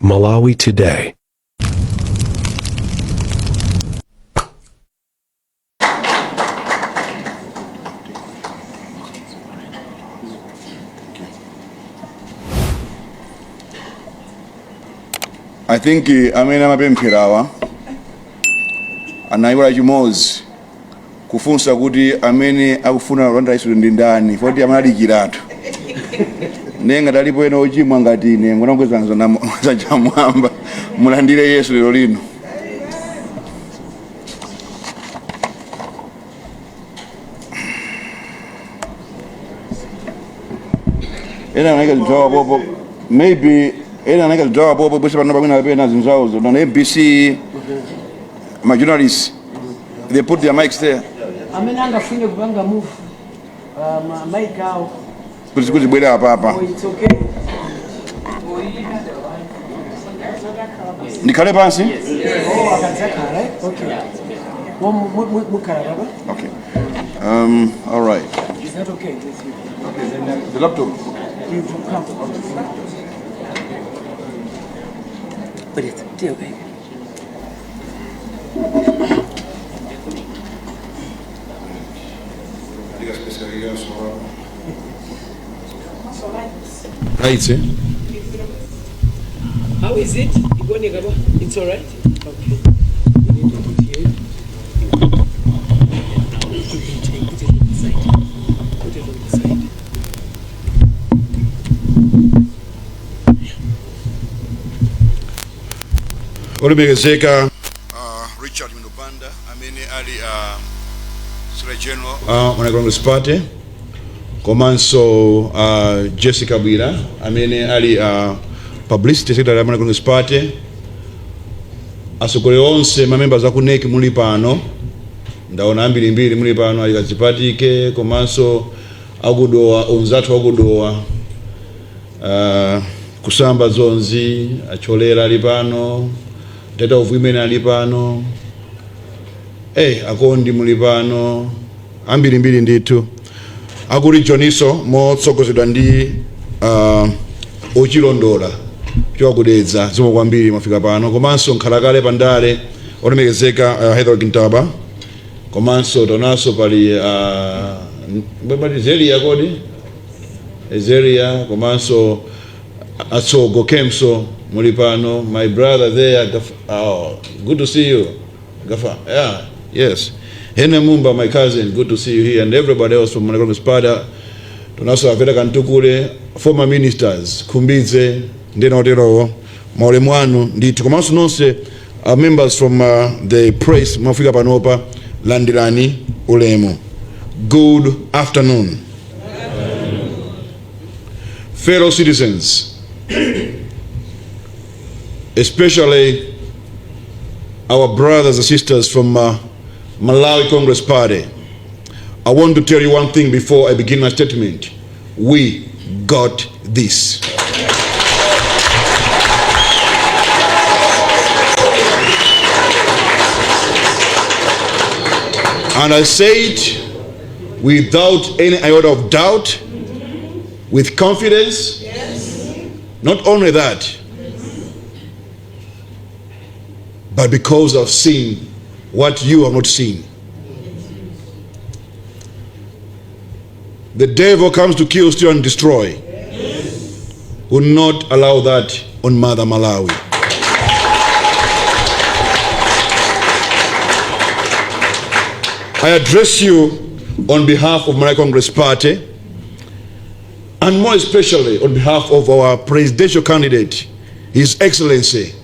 Malawi Today. I think amene amapempherawa anayiwala chimodzi, kufunsa kuti amene akufuna kulandira Yesu ndi ndani, poti amalalikiratu. Ndiye ngati alipo ena ochimwa ngati ine, ngonakweza dzanja mwamba mulandire Yesu lero lino. Ena anaika zinthu zawo popo, maybe ena anaika zinthu zawo popo bwese pano pamene apena zinthu zawozo na MBC, ma journalists, they put their mics there. Amene angafune kupanga move mic awo. Kuti bwera apapa. Oh, it's okay. Ndikhale pansi. Oh, akadzakhala, right? Okay. Mukhala papa. Okay, all right. Is that okay with you? Okay, then the laptop. You will come. But it's okay. Right, eh? How is it? Ikuoneka ba? It's all right? Okay. We need to put here. Put it on the side. Put it on the side. Olemekezeka Richard Minobanda, amene ali Secretary General Malawi Congress Party, komanso Jessica Bwira, amene ali Publicity Secretary wa Malawi Congress Party, atsogoleri onse, ma members aku NEC muli pano, ndaona ambirimbiri muli pano, ali Kadzipatike, komanso akudowa, onzathu akudowa, kusamba zonzi, acholera ali pano, Director of Women ali pano, akondi muli pano ambirimbiri ndithu, aku region-so motsogozedwa ndi ochilondola choka kudedza, zikomo kwambiri mwafika pano, komanso nkhalakale pandale olemekezeka Heather Kintaba, komanso tonanso pali pali Zeria, kodi Zeria, komanso atsogo Kemso muli pano, my brother there Gaf, oh, good to see you Gafa, yeah, yes, Hene Mumba, my cousin, good to see you here, and everybody else from Malawi Congress Party, tonanso Aveta Kantukule, former ministers Khumbidze ndena oterowo, maulemu anu ndithu, komanso nonse members from the press mwafika panopa, landirani ulemu. Good afternoon, fellow citizens, especially our brothers and sisters from Malawi Congress Party. I want to tell you one thing before I begin my statement. We got this. And I say it without any iota of doubt, with confidence. Not only that, but because I've seen what you have not seen. The devil comes to kill, steal, and destroy. Will not allow that on Mother Malawi. I address you on behalf of Malawi Congress Party, and more especially on behalf of our presidential candidate, His Excellency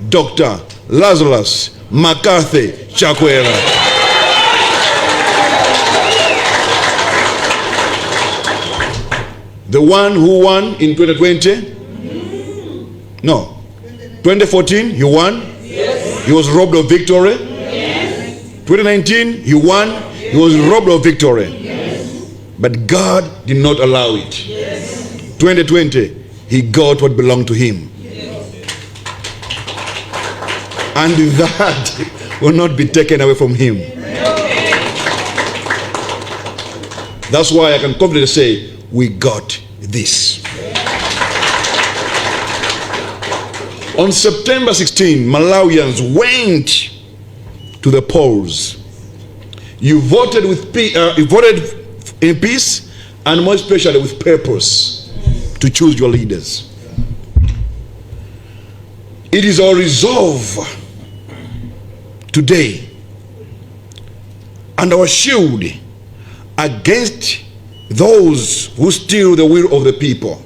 Dr. Lazarus McCarthy Chakwera. The one who won in 2020? No. 2014, he won. He was robbed of victory. 2019, he won. He was robbed of victory. But God did not allow it. 2020, he got what belonged to him. And that will not be taken away from him. That's why I can confidently say, we got this. On September 16, Malawians went to the polls. You voted in peace and more especially with purpose to choose your leaders. It is our resolve today and our shield against those who steal the will of the people.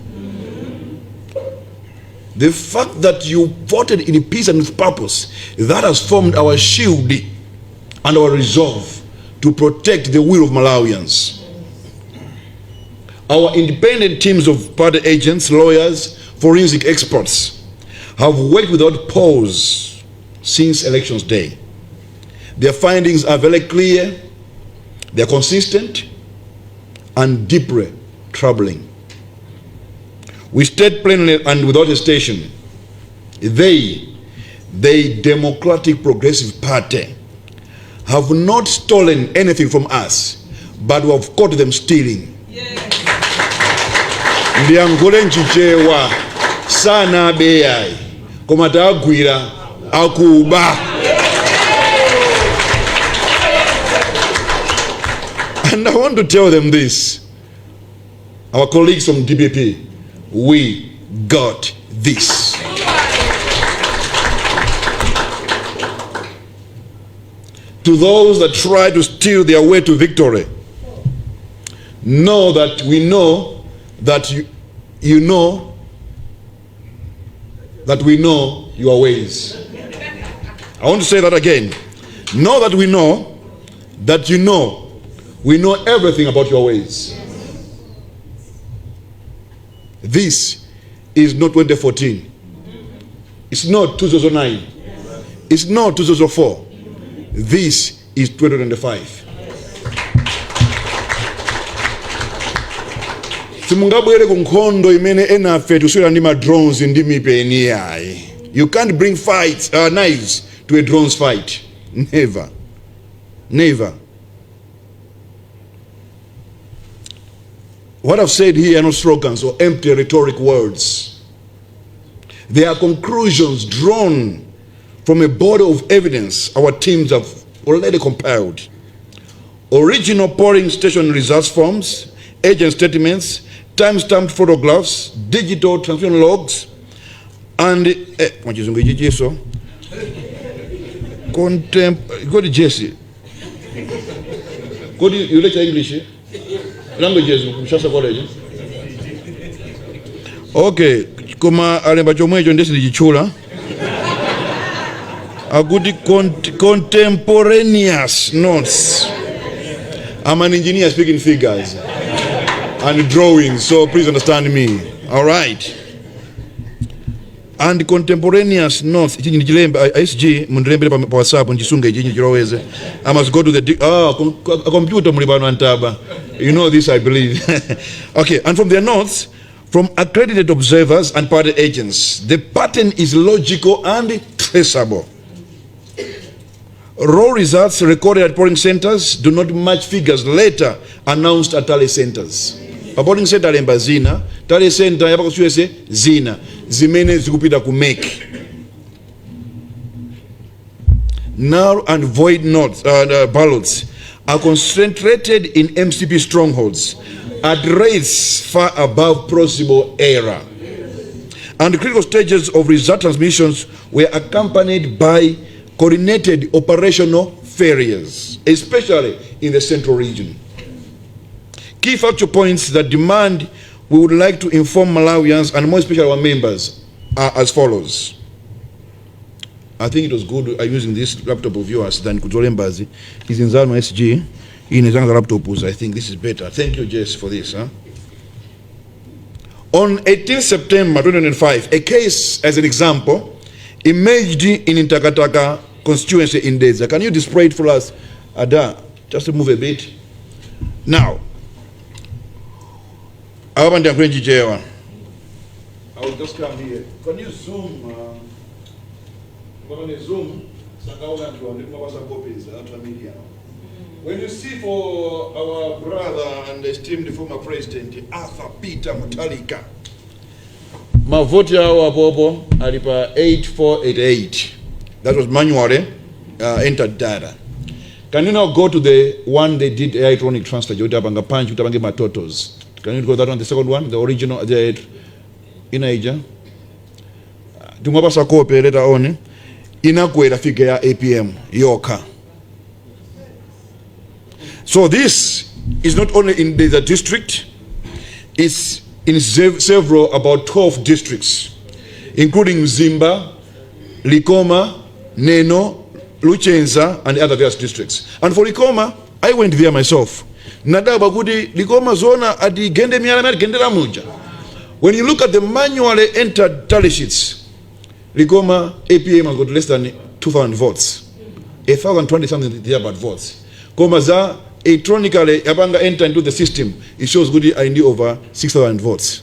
The fact that you voted in peace and with purpose, that has formed our shield and our resolve to protect the will of Malawians. Our independent teams of party agents, lawyers, forensic experts have worked without pause since elections day. Their findings are very clear, they are consistent, and deeply troubling. We state plainly and without hesitation, they, the Democratic Progressive Party, have not stolen anything from us, but we have caught them stealing. Ndiyankhule mChichewa: sanabe yayi, koma tagwira akuba. And I want to tell them this, our colleagues from DPP, we got this. To those that try to steal their way to victory, know that we know that you know that we know your ways. I want to say that again. Know that we know that you know we know everything about your ways. This is not 2014. It's not 2009. It's not 2004. This is 2025. Simungabwere ku nkhondo imene enafe tikusewera ndi ma drones ndi mipeni yayi. You can't bring knives to a drones fight. Never, never. What I've said here are not slogans or empty rhetoric words. They are conclusions drawn from a body of evidence our teams have already compiled. Original polling station results forms, agent statements, time-stamped photographs, digital transmission logs, and mwachizungu ichi chiso go to Jesse. Go to, you lecture English, eh? Languages, Mshasa College. Okay, koma alemba chomwecho ndiye sindichitchula. Akuti contemporaneous notes. I'm an engineer speaking figures and drawings, so please understand me. All right. And contemporaneous notes, ichi ndichilemba SG mundilembere pa WhatsApp ndichisunge ichi ndichiloweze. I must go to the computer muli pano antaba. You know this, I believe. Okay, and from their notes, from accredited observers and party agents, the pattern is logical and traceable. Raw results recorded at polling centers do not match figures later announced at tally centers. Pa polling center alemba zina, tally center ya pa constituency zina, zimene zikupita ku MEC. Null and void ballots are concentrated in MCP strongholds at rates far above plausible error. And critical stages of result transmissions were accompanied by coordinated operational failures, especially in the central region. Key factual points that demand we would like to inform Malawians and more especially our members are as follows. I think it was good using this laptop of yours than kudzolembazi. Is in Zano SG. In his laptop, I think this is better. Thank you, Jess, for this. Huh? On 18 September 2025, a case as an example emerged in Mtakataka constituency in Dedza. Can you display it for us, Ada? Just to move a bit. Now, apa ndiyankhule Chichewa. I will just come here. Can you zoom? Pamene zoom, sangaona anthu ndi kumapasa copies anthu a media. When you see for our brother and esteemed former president Arthur Peter Mutharika, Mavoti awo apopo ali pa 8488. That was manually entered data. Can you now go to the one they did electronic transfer, kuti apanga punch, kuti apange ma totals? Can you go that one, the second one, the original, the inaija? Tingwapasa copy later on. Inakwera figure ya APM yokha. So this is not only in the district, it's in several, about 12 districts, including Mzimba, Likoma, Neno, Luchenza, and other various districts. And for Likoma, I went there myself. Nadabwa kuti Likoma zona atigende miyala atigendera muja. When you look at the manually entered tally sheets, Likoma APM has got less than 2,000 votes. 1,020 something there about votes. Koma za electronically yapanga enter into the system, it shows kuti ali ndi over 6,000 votes.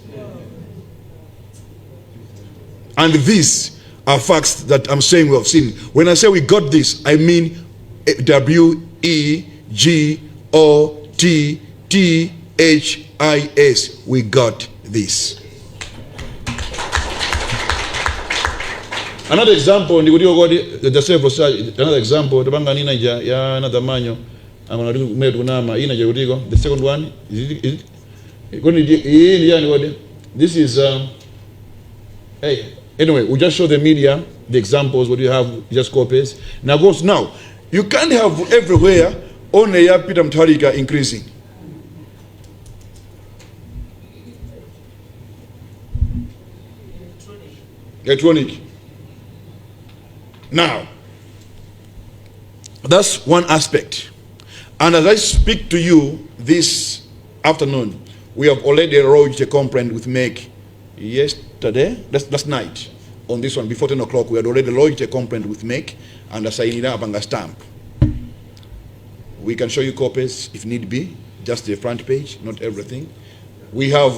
And these are facts that I'm saying we have seen. When I say we got this, I mean WEGOTTHIS. We got this. Another example, ndikuti kodi the several, another example, tapanga nina ija ya another manual. Angona kuti kumene tikunama ina ija kutiko. The second one, is it, kodi iyi ndi yani kodi? This is, hey, anyway, we just show the media the examples, what you have, just copies. Now goes now, you can't have everywhere only ya Peter Mutharika increasing. Electronic. Now, that's one aspect. And as I speak to you this afternoon, we have already lodged a complaint with MEC yesterday, last night, on this one, before 10 o'clock, we had already lodged a complaint with MEC and assigned up a stamp. We can show you copies if need be, just the front page, not everything. We have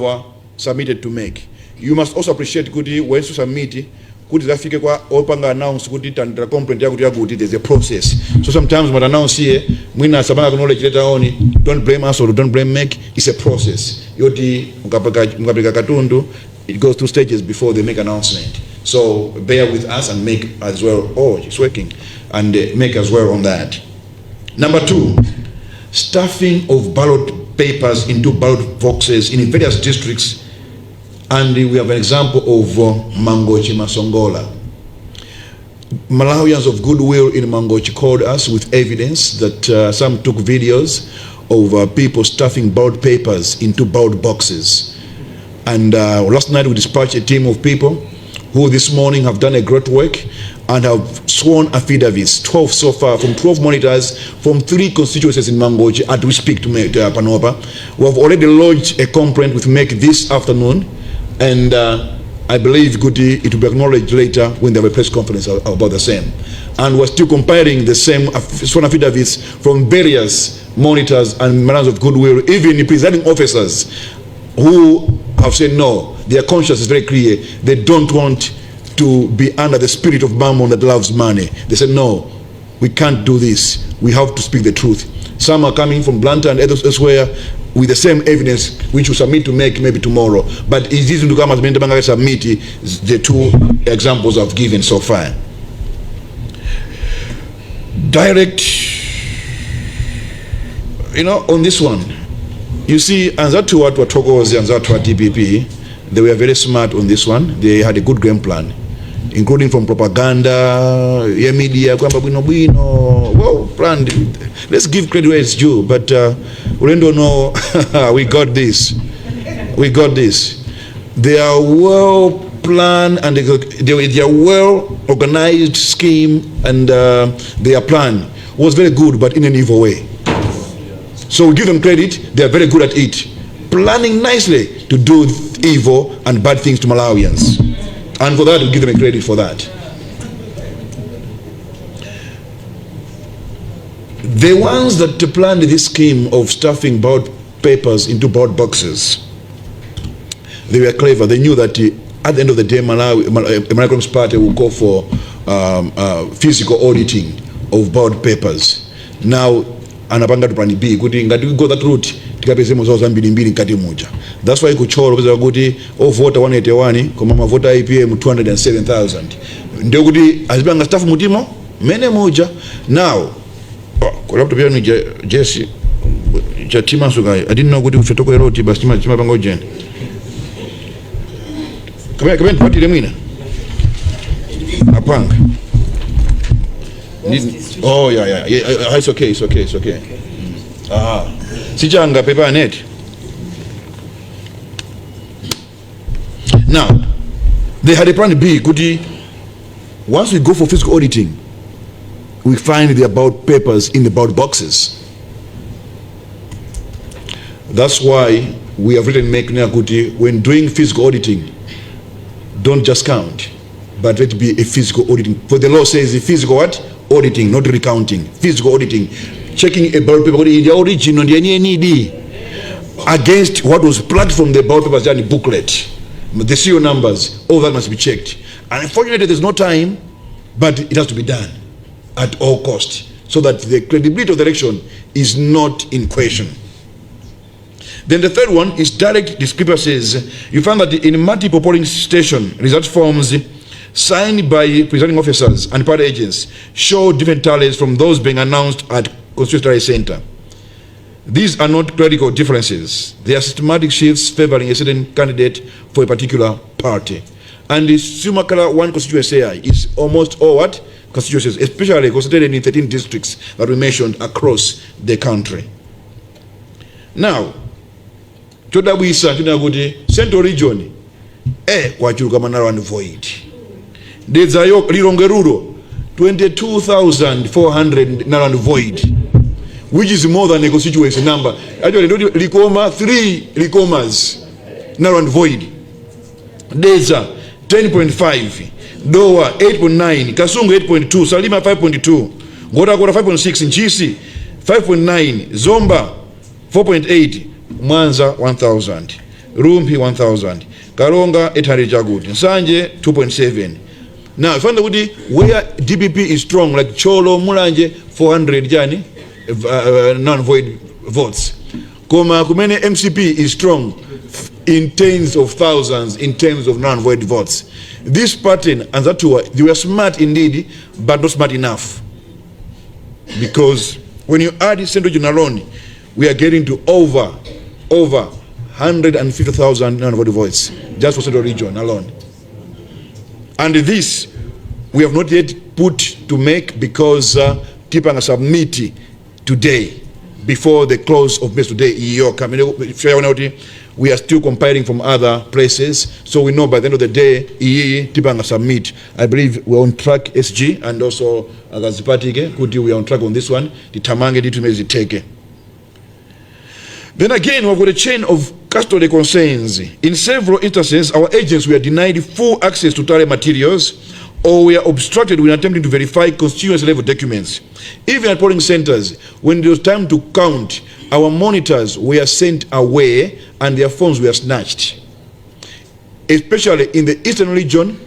submitted to MEC. You must also appreciate kuti when you submit, kuti zafike kwa opanga announce kuti tandira complaint yakuti yakuti, there's a process. So sometimes what announce here, mwina sabanga acknowledge later on, don't blame us or don't blame MEC, it's a process. Yoti mukapeka katundu, it goes through stages before they make announcement. So bear with us and MEC as well. Oh, it's working. And MEC as well on that. Number two, stuffing of ballot papers into ballot boxes in various districts. And we have an example of Mangochi Masongola. Malawians of goodwill in Mangochi called us with evidence that some took videos of people stuffing ballot papers into ballot boxes. And last night we dispatched a team of people who this morning have done a great work and have sworn affidavits, 12 so far, from 12 monitors from 3 constituencies in Mangochi, as we speak to Panopa. We have already lodged a complaint with MEC this afternoon, and I believe kuti, it will be acknowledged later when they have a press conference about the same. And we're still compiling the same sworn affidavits from various monitors and members of goodwill, even the presiding officers who have said no, their conscience is very clear. They don't want to be under the spirit of mammon that loves money. They said, no, we can't do this. We have to speak the truth. Some are coming from Blantyre and elsewhere with the same evidence which we submit to MEC maybe tomorrow. But it's easy to come as many submit the two examples I've given so far. Direct, on this one, you see, anzathu watu wathokoze anzathu wa DPP, they were very smart on this one. They had a good game plan, including from propaganda, ya media, kwamba bwino bwino, well planned. Let's give credit where it's due, but we don't know, we got this. We got this. They are well planned and they are well organized scheme, and their plan was very good, but in an evil way. So we give them credit, they are very good at it. Planning nicely to do evil and bad things to Malawians. And for that, we give them a credit for that. The ones that planned this scheme of stuffing ballot papers into ballot boxes, they were clever. They knew that at the end of the day, Malawi Congress Party will go for physical auditing of ballot papers. Now, anapanga tu plan B, kuti ngati we go that route, Tikapezemo zawo zambirimbiri mkati muja. That's why ku Thyolo peza kuti ovota 181 koma mavota APM 207,000. Ndiyo kuti azipanga stuff mutimo mene muja. Now, oh, ku laptop yanu Jesse chatima suka. I didn't know kuti uchotoko eroti basi chima chima panga ujeni. Kamene kamene patile mwina. Apanga. Oh yeah, it's okay, it's okay, it's okay. Ah. Sichanga paper net. Now, they had a plan B kuti once we go for physical auditing, we find the ballot papers in the ballot boxes. That's why we have written MEC kuti when doing physical auditing, don't just count, but let it be a physical auditing. For the law says physical what? Auditing, not recounting. Physical auditing. Checking a ballot paper, kuti the original, the NED, against what was plucked from the ballot papers and booklet. The serial numbers, all that must be checked. And unfortunately, there's no time, but it has to be done at all cost, so that the credibility of the election is not in question. Then the third one is direct discrepancies. You find that in multiple polling station, result forms signed by presiding officers and party agents show different tallies from those being announced at constituency tally center. These are not clerical differences. They are systematic shifts favoring a certain candidate for a particular party. And the Sumakala one constituency is almost all what? Constituencies, especially concentrated in 13 districts that we mentioned across the country. Now, chodabwisa china kuti Central Region kwachuluka ma null and void. Dedza yo Lilongwe Rural 22,400 null and void, which is more than a constituency number. Actually, ndoti Likoma, 3 Likomas null and void. Dedza 10.5, Dowa 8.9, Kasungu 8.2, Salima 5.2, Nkhotakota 5.6, Ntchisi 5.9, Zomba 4.8, Mwanza 1000, Rumphi 1000, Karonga 800 chakuti, Nsanje 2.7. Now, you find kuti where DPP is strong, like Thyolo, Mulanje, 400 jani, non-void votes. Koma kumene MCP is strong in tens of thousands in terms of non-void votes. This pattern, and that were, they were smart indeed, but not smart enough. Because when you add Central Region alone, we are getting to over 150,000 non-void votes just for Central Region alone. And this, we have not yet put to MEC because tipanga submit today, before the close of business today, iyo we are still compiling from other places, so we know by the end of the day, iyi tipanga submit. I believe we're on track, SG, and also Akazipatike, kuti we are on track on this one, tithamange ndithu zitheke. Then again, we've got a chain of custody concerns. In several instances, our agents were denied full access to tally materials or were obstructed when attempting to verify constituency level documents. Even at polling centers, when it was time to count, our monitors were sent away and their phones were snatched. Especially in the eastern region,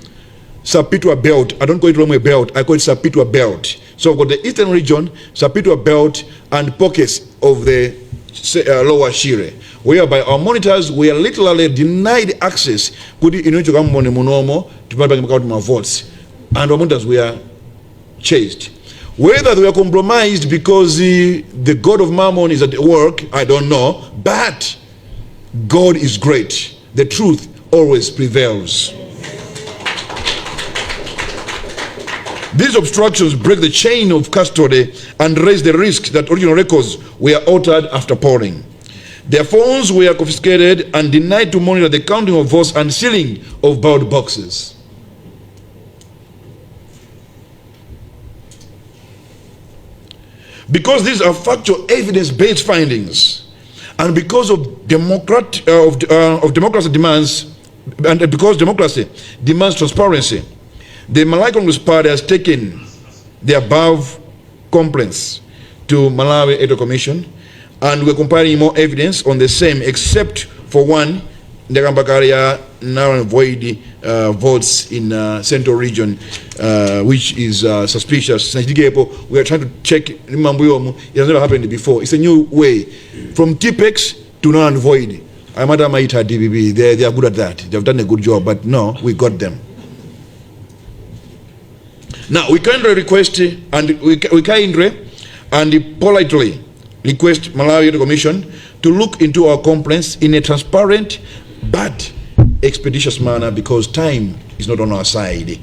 Sapitwa Belt. I don't call it Lomwe Belt, I call it Sapitwa Belt. So we've got the eastern region, Sapitwa Belt, and pockets of the Lower Shire, whereby our monitors were literally denied access kuti inocho kamone munomo timapange count ma votes, and our monitors were chased. Whether they were compromised because the god of Mammon is at work, I don't know, but God is great. The truth always prevails. These obstructions break the chain of custody and raise the risk that original records were altered after polling. Their phones were confiscated and denied to monitor the counting of votes and sealing of ballot boxes. Because these are factual evidence-based findings, and because of, democrat, of democracy demands, and because democracy demands transparency, the Malawi Congress Party has taken the above complaints to Malawi Electoral Commission, and we're compiling more evidence on the same, except for one, ndakamba kale ya null and void votes in Central Region, which is suspicious. Sinachitikepo. We are trying to check m'mbuyomu. It has never happened before. It's a new way. From Tipp-Ex To null and void. Amati amaita DPP, they are good at that. They have done a good job, but no, we got them. Now, we kindly and politely request Malawi Electoral Commission to look into our complaints in a transparent but expeditious manner because time is not on our side.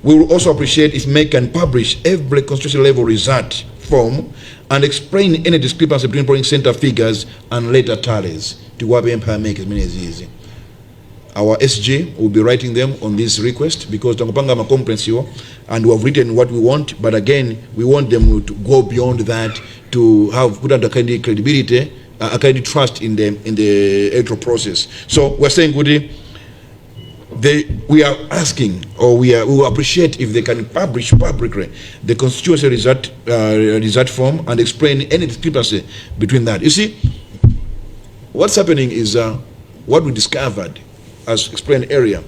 We will also appreciate if MEC can publish every constituency level result form and explain any discrepancy between polling center figures and later tallies. Tikuwapempha MEC zimenezi. Our SG will be writing them on this request because tangopanga ma complaints here and we have written what we want, but again, we want them to go beyond that to have put under kind of credibility, a kind of trust in the electoral process. So we're saying, kuti, we are asking, or we will appreciate if they can publish publicly the constituency result form and explain any discrepancy between that. You see, what's happening is what we discovered, as explained earlier,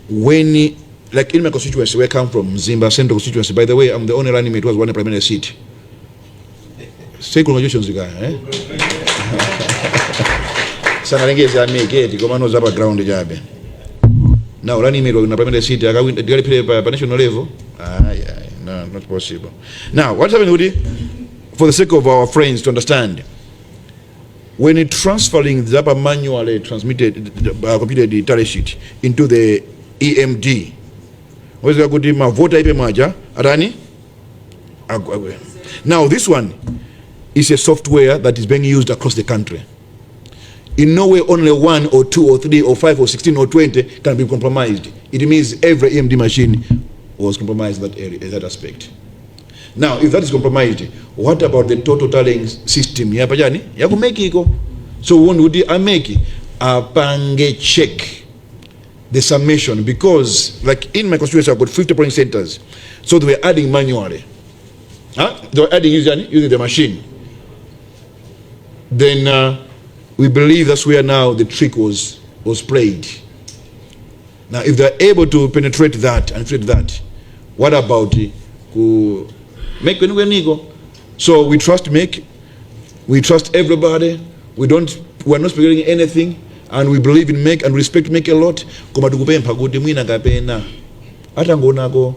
when, like in my constituency, where I come from, Mzimba Central constituency, by the way, I'm the only running mate who has won a primary seat. Say congratulations, guy. Eh? Sanalengeze a MEC koma no za pa ground chabe. Now running mate wa primary seat akawin pa national level. Ah, yeah, no, not possible. Now, what's happening with it? For the sake of our friends to understand, when it transferring the upper manually transmitted computed tally sheet into the EMD, wezeka kuti mavota ipe maja atani. Now this one is a software that is being used across the country. In no way only one or two or three or five or 16 or 20 can be compromised. It means every EMD machine was compromised in that area, in that aspect. Now, if that is compromised, what about the total tallying system? Ya pachani? Ya ku MEC iko. So one would a MEC apange check the summation because, like in my constituency, I've got 50 polling centers. So they were adding manually. Huh? They were adding using the machine. Then we believe that's where now the trick was played. Now, if they're able to penetrate that and fit that, what about ku MEC kwenikweniko? So we trust MEC, we trust everybody, we're not speculating anything, and we believe in MEC and respect MEC a lot. Koma tikupempha kuti mwina kapena atangoonako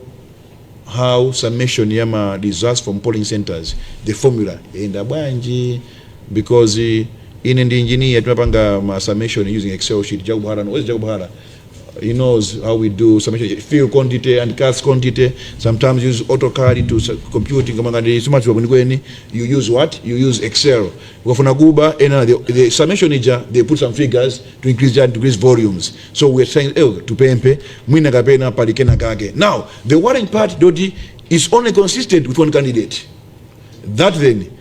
how summation ya ma results from polling centers, the formula enda bwanji, because ine ndi engineer, timapanga ma summation using Excel sheet. Jacob Hara, where's Jacob Hara? He knows how we do summation, fill quantity and cast quantity. Sometimes use AutoCAD to computing. Kama ngati sumadziwa kwenikweni, you use what? You use Excel. Ukafuna kuba ena the summation ija, they put some figures to increase volumes. So we're saying, eh, tupemphe mwina kapena pali kena kake. Now the worrying part doti is only consistent with one candidate. That then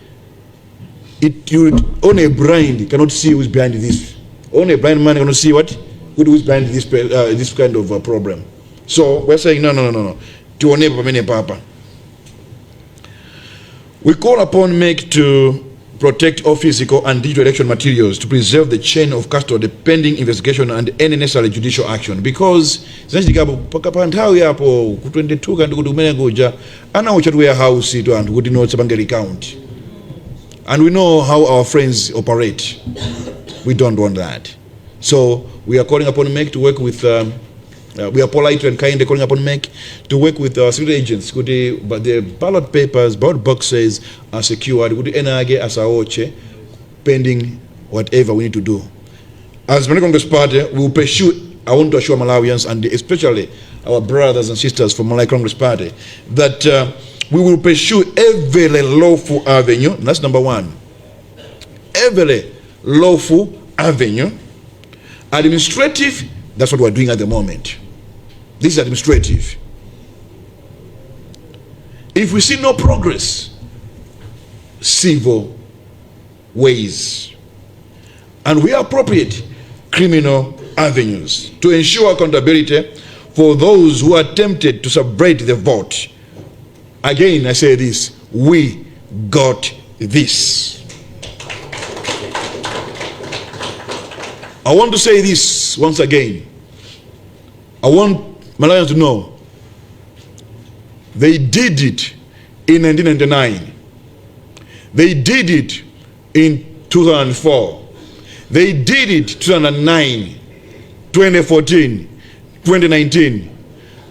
it you only a blind cannot see who's behind this. Only a blind man cannot see what who is behind this kind of problem. So we're saying no, no, no, no, no. Tionepo pamene papa. We call upon MEC to protect all physical and digital election materials to preserve the chain of custody pending investigation and any necessary judicial action, because zinachitikapo paka pa nthawi yapo ku 22 kandi kuti kumene kuja anawotcha warehouse to anthu kuti no tsapange recount, and we know how our friends operate. We don't want that. So we are calling upon MEC to work with we are polite and kind calling upon MEC to work with our security agents kuti but the ballot papers, ballot boxes are secured kuti ena ake asaotche pending whatever we need to do. As Malawi Congress Party, we will pursue. I want to assure Malawians and especially our brothers and sisters from Malawi Congress Party that we will pursue every lawful avenue. That's number one. Every lawful avenue. Administrative, that's what we're doing at the moment. This is administrative. If we see no progress, civil ways. And where appropriate, criminal avenues to ensure accountability for those who attempted to subvert the vote. Again, I say this, we got this. I want to say this once again. I want Malawians to know they did it in 1999. They did it in 2004. They did it 2009, 2014, 2019.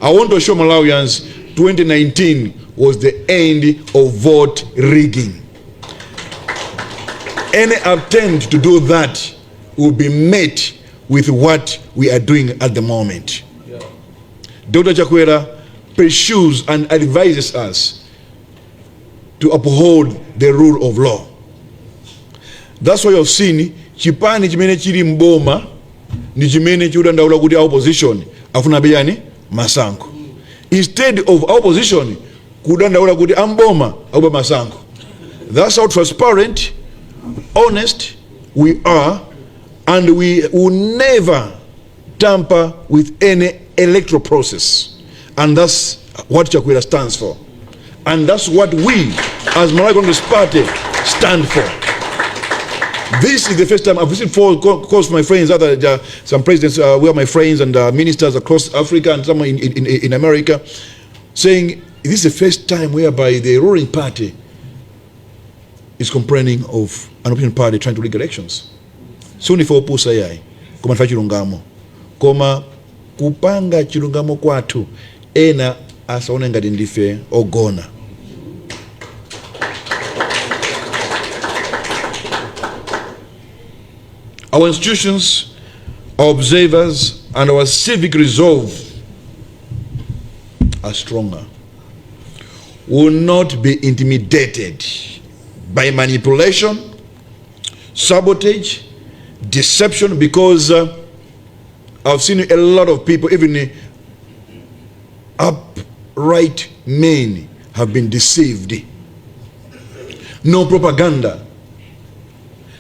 I want to show Malawians 2019 was the end of vote rigging. Any attempt to do that will be met with what we are doing at the moment. Dr. Chakwera pursues and advises us to uphold the rule of law. That's why you've seen chipani chimene chili mboma ndi chimene chikudandaula kuti opposition afuna biyani masankho, instead of opposition kudandaula kuti amboma akuba masankho. That's how transparent, honest we are, and we will never tamper with any electoral process. And that's what Chakwera stands for, and that's what we as Malawi Congress Party stand for. This is the first time I've received four calls from my friends, other some presidents, who are my friends and ministers across Africa and some in America, saying this is the first time whereby the ruling party is complaining of an opposition party trying to rig elections. Sindife opusa yayi, koma ndife chilungamo, koma kupanga chilungamo kwathu ena asaone ngati ndife ogona. Our institutions, our observers, and our civic resolve are stronger. We will not be intimidated by manipulation, sabotage, deception, because I've seen a lot of people, even upright men, have been deceived. No propaganda.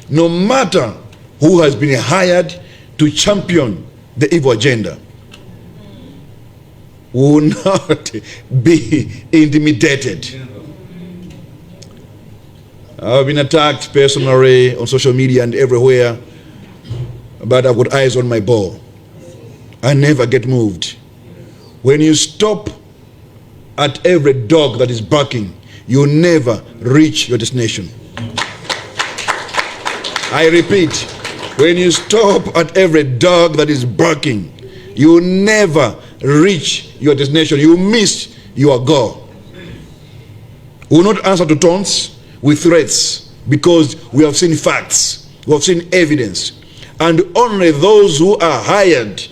No matter who has been hired to champion the evil agenda, will not be intimidated. I've been attacked personally on social media and everywhere, but I've got eyes on my ball. I never get moved. When you stop at every dog that is barking, you never reach your destination. I repeat, when you stop at every dog that is barking, you never reach your destination. You miss your goal. We will not answer to taunts with threats, because we have seen facts, we have seen evidence. And only those who are hired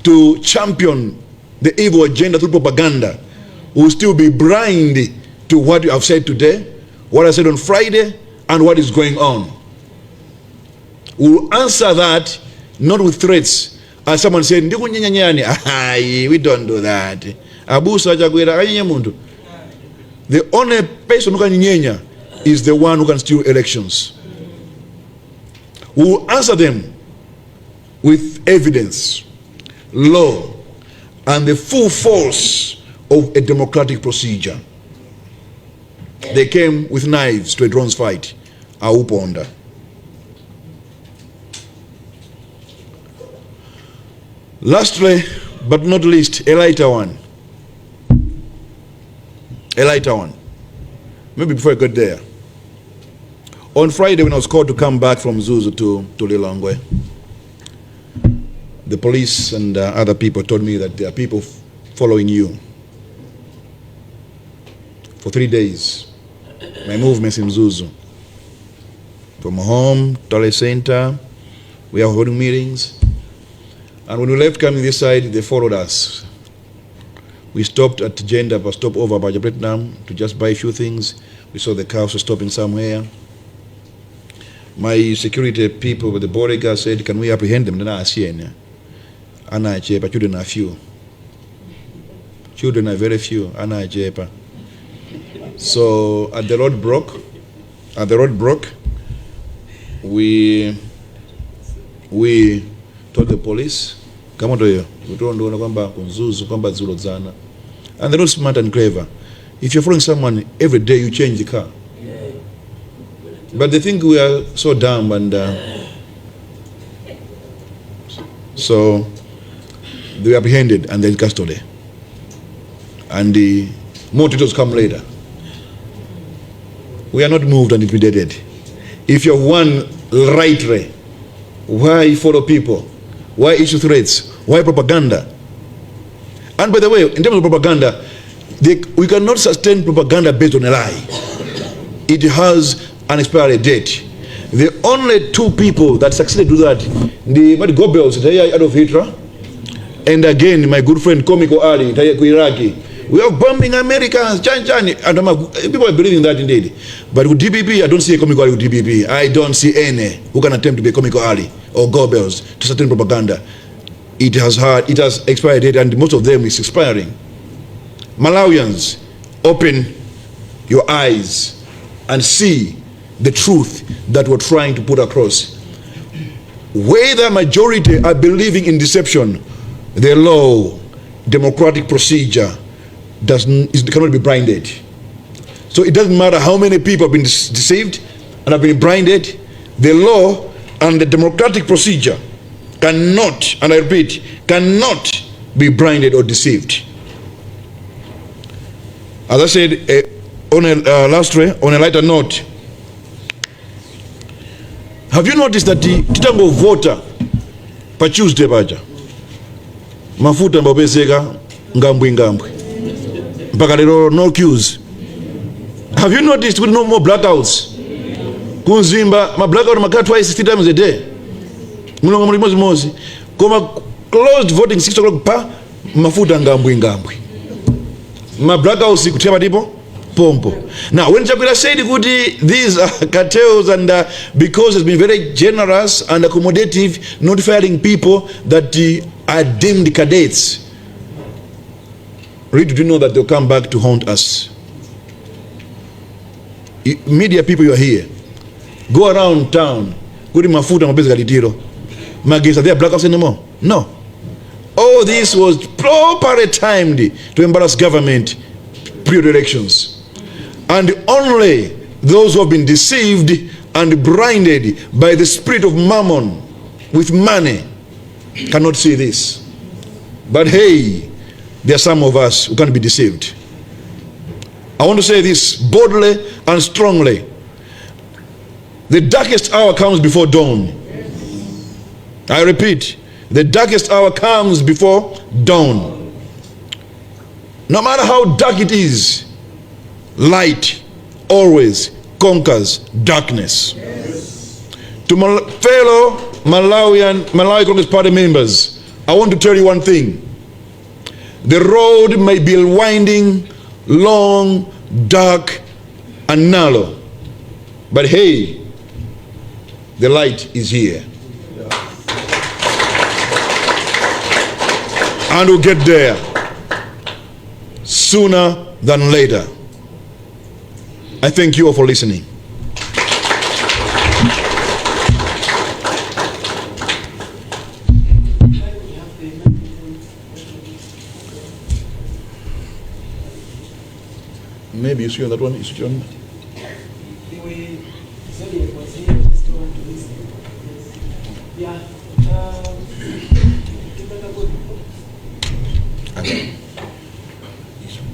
to champion the evil agenda through propaganda will still be blind to what you have said today, what I said on Friday, and what is going on. We will answer that not with threats. As someone said, "Ndikunyenyanyani." Ayi, we don't do that. Abusa Chakwera akanyenye munthu. The only person who can nyenya is the one who can steal elections. We will answer them with evidence, law, and the full force of a democratic procedure. They came with knives to a drone's fight. Auponda. Lastly, but not least, a lighter one. A lighter one. Maybe before I got there. On Friday, when I was called to come back from Mzuzu to Lilongwe, the police and other people told me that there are people following you. For 3 days, my movements in Mzuzu. From home, Tally Center, we are holding meetings. And when we left coming this side, they followed us. We stopped at Jenda, but stop over by Vietnam to just buy a few things. We saw the cars were stopping somewhere. My security people with the bodyguard said, "Can we apprehend them?" Then I see ana achepa, children are few. Children are very few, ana achepa. So at the road broke, we told the police, "Kama hiyo kutondoona kwamba ku Mzuzu kwamba dzulo dzana." And they're not smart and clever. If you're following someone every day, you change the car. But they think we are so dumb, and so they were apprehended and then custody. And the more details come later. We are not moved and intimidated. If you have won rightly, why follow people? Why issue threats? Why propaganda? And by the way, in terms of propaganda, we cannot sustain propaganda based on a lie. It has an expiry date. The only two people that succeeded to do that, the what Goebbels, Adolf Hitler, and again my good friend Comical Ali, ku Iraqi. We are bombing Americans, chan chan. And people are believing that indeed. But with DPP, I don't see a Comical Ali with DPP. I don't see any who can attempt to be a Comical Ali or Goebbels to sustain propaganda. It has expired date, and most of them is expiring. Malawians, open your eyes and see the truth that we're trying to put across. Whether majority are believing in deception, the law, democratic procedure cannot be blinded. So it doesn't matter how many people have been deceived and have been blinded, the law and the democratic procedure cannot, and I repeat, cannot be blinded or deceived. As I said, lastly, on a lighter note, have you noticed that the titangovota pa Tuesday paja mafuta ambapezeka ngambwi ngambwi mpaka lero, no queues? Have you noticed with no more blackouts ku Mzimba? Ma blackout makhala twice, three times a day, mulongo muli limodzi, koma closed voting 6 o'clock pa mafuta ngambwi ngambwi, ma blackouts kuthera patipo pompo. Now, when Chakwera said kuti these are cartels and because it's been very generous and accommodative, not firing people that are deemed cadets, really do you know that they'll come back to haunt us? Media people, you are here, go around town kuti mafuta mapezeka litiro, magetsi, are there blackouts anymore? No. All this was properly timed to embarrass government pre elections, and only those who have been deceived and blinded by the spirit of mammon with money cannot see this. But hey, there are some of us who can't be deceived. I want to say this boldly and strongly. The darkest hour comes before dawn. I repeat, the darkest hour comes before dawn. No matter how dark it is, light always conquers darkness. To my fellow Malawian Malawi Congress Party members, I want to tell you one thing. The road may be winding, long, dark, and narrow, but hey, the light is here. And we'll get there sooner than later. I thank you all for listening. Maybe you see on that one, you see on. The way Zodiac was here, just don't want to listen. Yes. Yeah. You better go. Okay. Just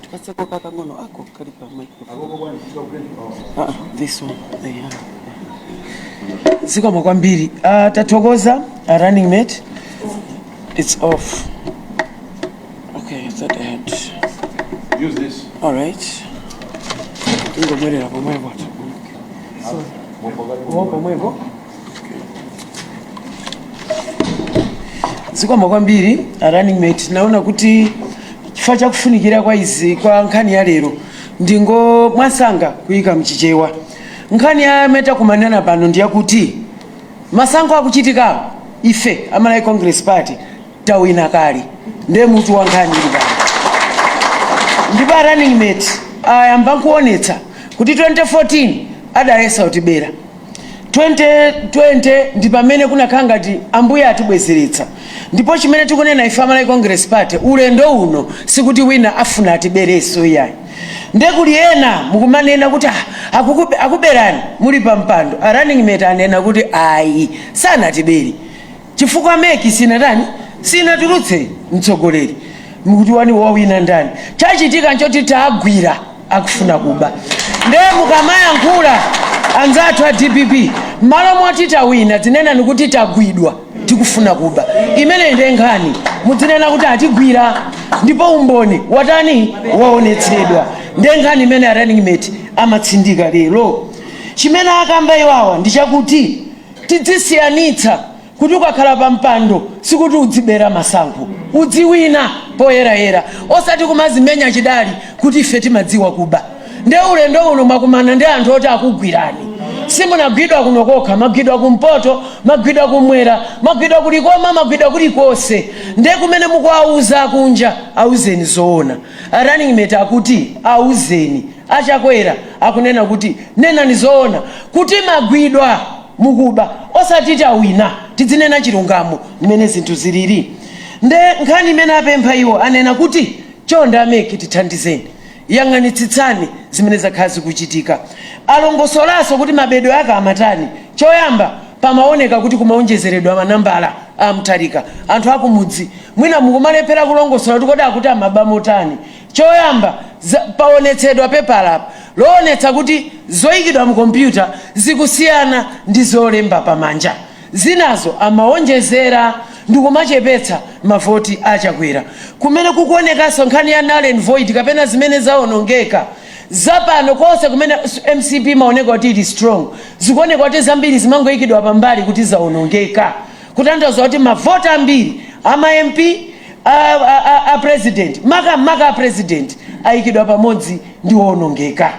Tipatseko kakang'ono ako kali pa microphone. Ah, this one. Yeah. Zikomo kwambiri. Tathokoza a running mate. It's off. Okay, I thought I had. Use this. All right. Ingobwerera pomwepo. So, pomwepo. Zikomo kwambiri a running mate. Naona kuti chifukwa chakufunikira kwa izi kwa nkhani ya lero ndingo mwasanga kuyika mchichewa. Nkhani ya meta kumanena pano ndiyakuti masankho akuchitika, ife a Malawi Congress Party tawina kale, ndiye mutu wa nkhani ili pano. Ndipo a running mate ayamba nkuonetsa kuti 2014 adayesa kutibera, 2020 ndi pamene kunakhala ngati ambuye atibwezeretsa. Ndipo chimene tikunena ife a Malawi Congress Party, ulendo uno sikuti wina afuna atibereso iyayi. Ndekuli ena mukumanena kuti, "Ah, akuberani muli pa mpando." A running mate anena kuti ayi, sanatibere chifukwa MEC sinatani, sinatulutse mtsogoleri. Mukuti wani wawina ndani? Chachitika nchoti tagwira akufuna kuba. Ndiye mukamayankhula anzathu a DPP, malo moti tawina, dzinenani kuti tagwidwa tikufuna kuba. Imene ndiye nkhani. Mudzinena kuti atigwira ndipo umboni watani? Waonetsedwa. Ndiye nkhani imene a running mate amatsindika lero. Chimene akamba iwawa ndi chakuti tidzisiyanitsa kuti ukakhala pa mpando sikuti udzibera masankho, udziwina poyerayera, osati kumazimenya chidali kuti ife timadziwa kuba. Nde ulendo uno mwakumana ndi anthu oti akugwirani. Simunagwidwa kuno kokha, magwidwa kumpoto, magwidwa kumwera, magwidwa kulikoma, magwidwa kulikonse. Nde kumene mukuauza kunja, auzeni zoona. A running mate akuti auzeni Achakwera, akunena kuti nenani zoona kuti magwidwa mukuba, osati tawina. Tidzinena chilungamo mmene zinthu zilili. Nde nkhani imene apempha iwo, anena kuti chonde a MEC, tithandizeni, yang'anitsitsani zimene zakhala zikuchitika. Alongosolanso kuti mabedwe ake amatani. Choyamba, pamaoneka kuti kumaonjezeredwa manambala a Mutharika. Anthu akumudzi mwina mukumalephera kulongosola kuti kodi akuti amaba motani. Choyamba, paonetsedwa pepala apa loonetsa kuti zoyikidwa mu kompyuta zikusiyana ndi zolemba pamanja. Zinazo amaonjezera ndikumachepetsa mavoti a Chakwera. Kumene kukuonekanso nkhani ya null and void kapena zimene zaonongeka zapano, konse kumene MCP maoneka kuti ili strong, zikuoneka kuti zambiri zimangoyikidwa pambali kuti zaonongeka, kutanthauza kuti mavoti ambiri ama MP, a president, makamaka a president, ayikidwa pamodzi ndi woonongeka.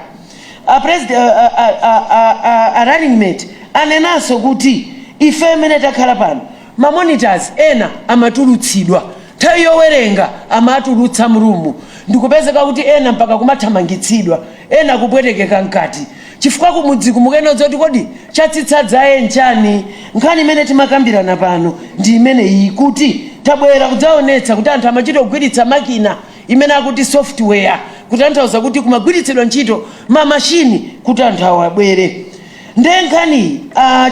A running mate anenanso kuti ife amene takhala pano, ma monitors ena amatulutsidwa nthawi yowerenga, amatulutsa m'room, ndikupezeka kuti ena mpaka kumathamangitsidwa, ena kupwetekeka mkati, chifukwa kumudzi kumukenodza kuti kodi chatsitsa dzaye nchani? Nkhani imene timakambirana pano ndi imene iyi, kuti tabwera kudzaonetsa kuti anthu amachita kugwiritsa makina imene akuti software, kutanthauza kuti kumagwiritsidwa ntchito mamashini kuti anthu awo abwere. Nde nkhaniyi,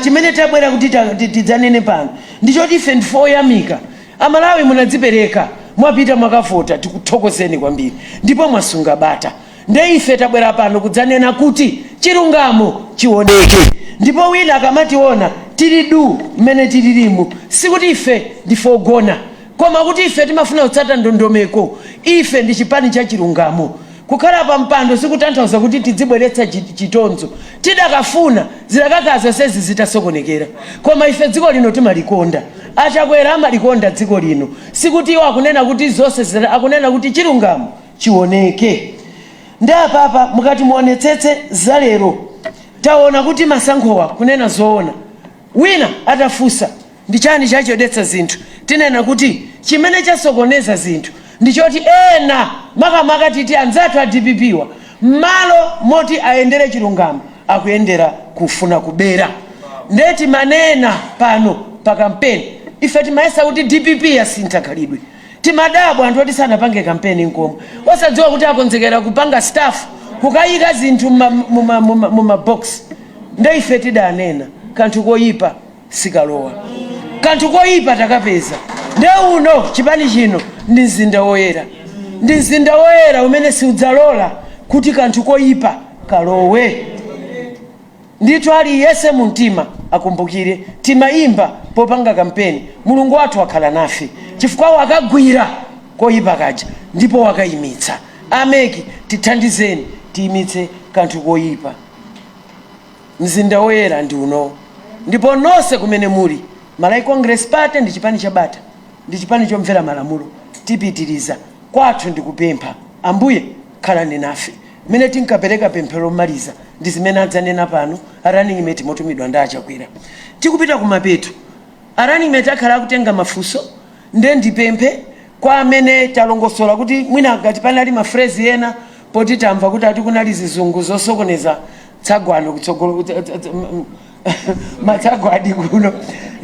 chimene tabwera kuti tidzanene pano ndichoti ife ndife oyamika. Amalawi, munadzipereka, mwapita mwakavota, tikuthokozeni kwambiri, ndipo mwasunga bata. Nde ife tabwera pano kudzanena kuti chilungamo chioneke. Ndipo wina akamationa tili du mmene tililimu, sikuti ife ndife ogona, koma kuti ife timafuna kutsata ndondomeko. Ife ndi chipani cha chilungamo. Kukhala pa mpando sikutanthauza kuti tidzibweretsa chitonzo. Tidakafuna zidakakhala zonsezi zitasokonekera, koma ife dziko lino timalikonda. Achakwera amalikonda dziko lino. Sikuti iwo akunena kuti zonse, akunena kuti chilungamo chioneke. Ndi apapa mukati muonetsetse zalero, taona kuti masankhowa, kunena zoona, wina atafunsa ndi chani chachedwetsa zinthu, tinena kuti chimene chasokoneza zinthu ndichoti ena, makamaka titi anzathu a DPP wa, m'malo moti ayendere chilungamo akuyendera kufuna kubera. Nde timanena pano pa kampeni, ife timayesa kuti DPP yasintha khalidwe. Timadabwa anthu oti sanapange kampeni nkomwe, osadziwa kuti akonzekera kupanga stuff, kukayika zinthu muma box. Nde ife tidanena kanthu koyipa sikalowa, kanthu koyipa takapeza. Nde uno chipani chino ndi mzinda woyera, ndi mzinda woyera umene siudzalola kuti kanthu koyipa kalowe. Ndithu aliyense mu mtima akumbukire timayimba popanga kampeni, Mulungu wathu wakhala nafe chifukwa wakagwira koyipa kaja ndipo wakayimitsa. A MEC, tithandizeni tiyimitse kanthu koyipa. Mzinda woyera ndi uno, ndipo nonse kumene muli, Malawi Congress Party ndi chipani cha bata, ndi chipani chomvera malamulo. Tipitiriza kwathu ndikupempha Ambuye khalani nafe. Mmene tinkapereka pemphero lomaliza ndi zimene adzanena pano a running mate motumidwa ndi Achakwera. Tikupita kumapeto, a running mate akhala akutenga mafunso. Nde ndipemphe kwa amene talongosola kuti mwina ngati panali ma phrase ena, poti tamva kuti ati kunali zizungu zosokoneza tsagwano kutsogolo, matsagwadi kuno,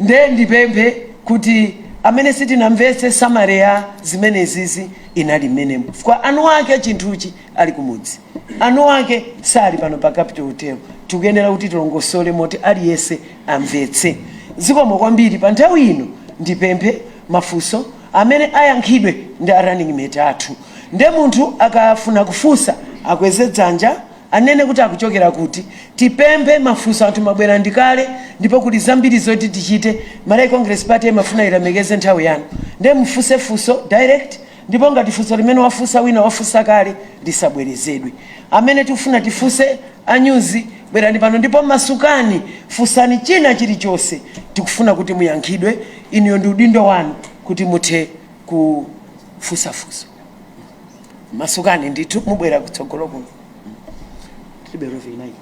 nde ndipemphe kuti amene sitinamvetse, summary ya zimenezizi inali mmenemo, kwa anu ake chinthuchi ali kumudzi, anu ake sali pano pa Capital Hotel. Tikuyenera kuti tilongosole moti aliyense amvetse. Zikomo kwambiri pa nthawi ino. Ndipemphe mafunso. Amene ayankhidwe ndi a running mate athu. Nde munthu akafuna kufunsa akweze dzanja, anene kuti akuchokera kuti. Tipemphe mafunso, anthu mabwera ndikale ndipo kuli zambiri zoti tichite. Malawi Congress Party imafuna ilemekeze nthawi yanu, nde mufunse funso direct, ndipo ngati funso limene wafunsa wina wafunsa kale lisabwerezedwe. Amene tikufuna tifunse, anyuzi bwerani pano ndipo masukani, funsani china chilichonse. Tikufuna kuti muyankhidwe inuyo, ndi udindo wanu kuti muthe kufunsafunso. Masukani ndithu, mubwera kutsogolo kuno. Tilibe rove inayi.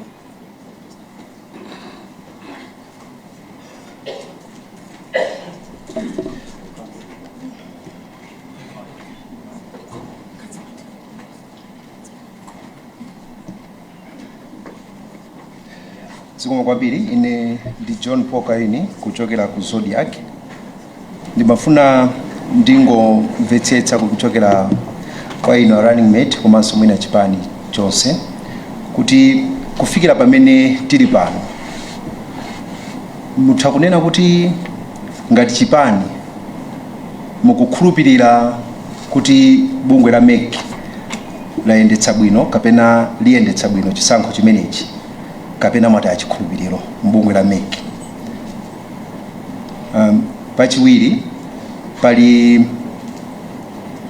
Zikomo kwambiri. Ine ndi John Pokaini kuchokera ku Zodiak. Ndimafuna ndingomvetsetsa kuchokera kwa inu a running mate komanso mwina chipani chonse kuti kufikira pamene tili pano, mutha kunena kuti ngati chipani mukukhulupirira kuti bungwe la MEC layendetsa bwino kapena liyendetsa bwino chisankho chimenechi, kapena mwataya chikhulupiriro mbungwe la MEC? Pachiwiri, pali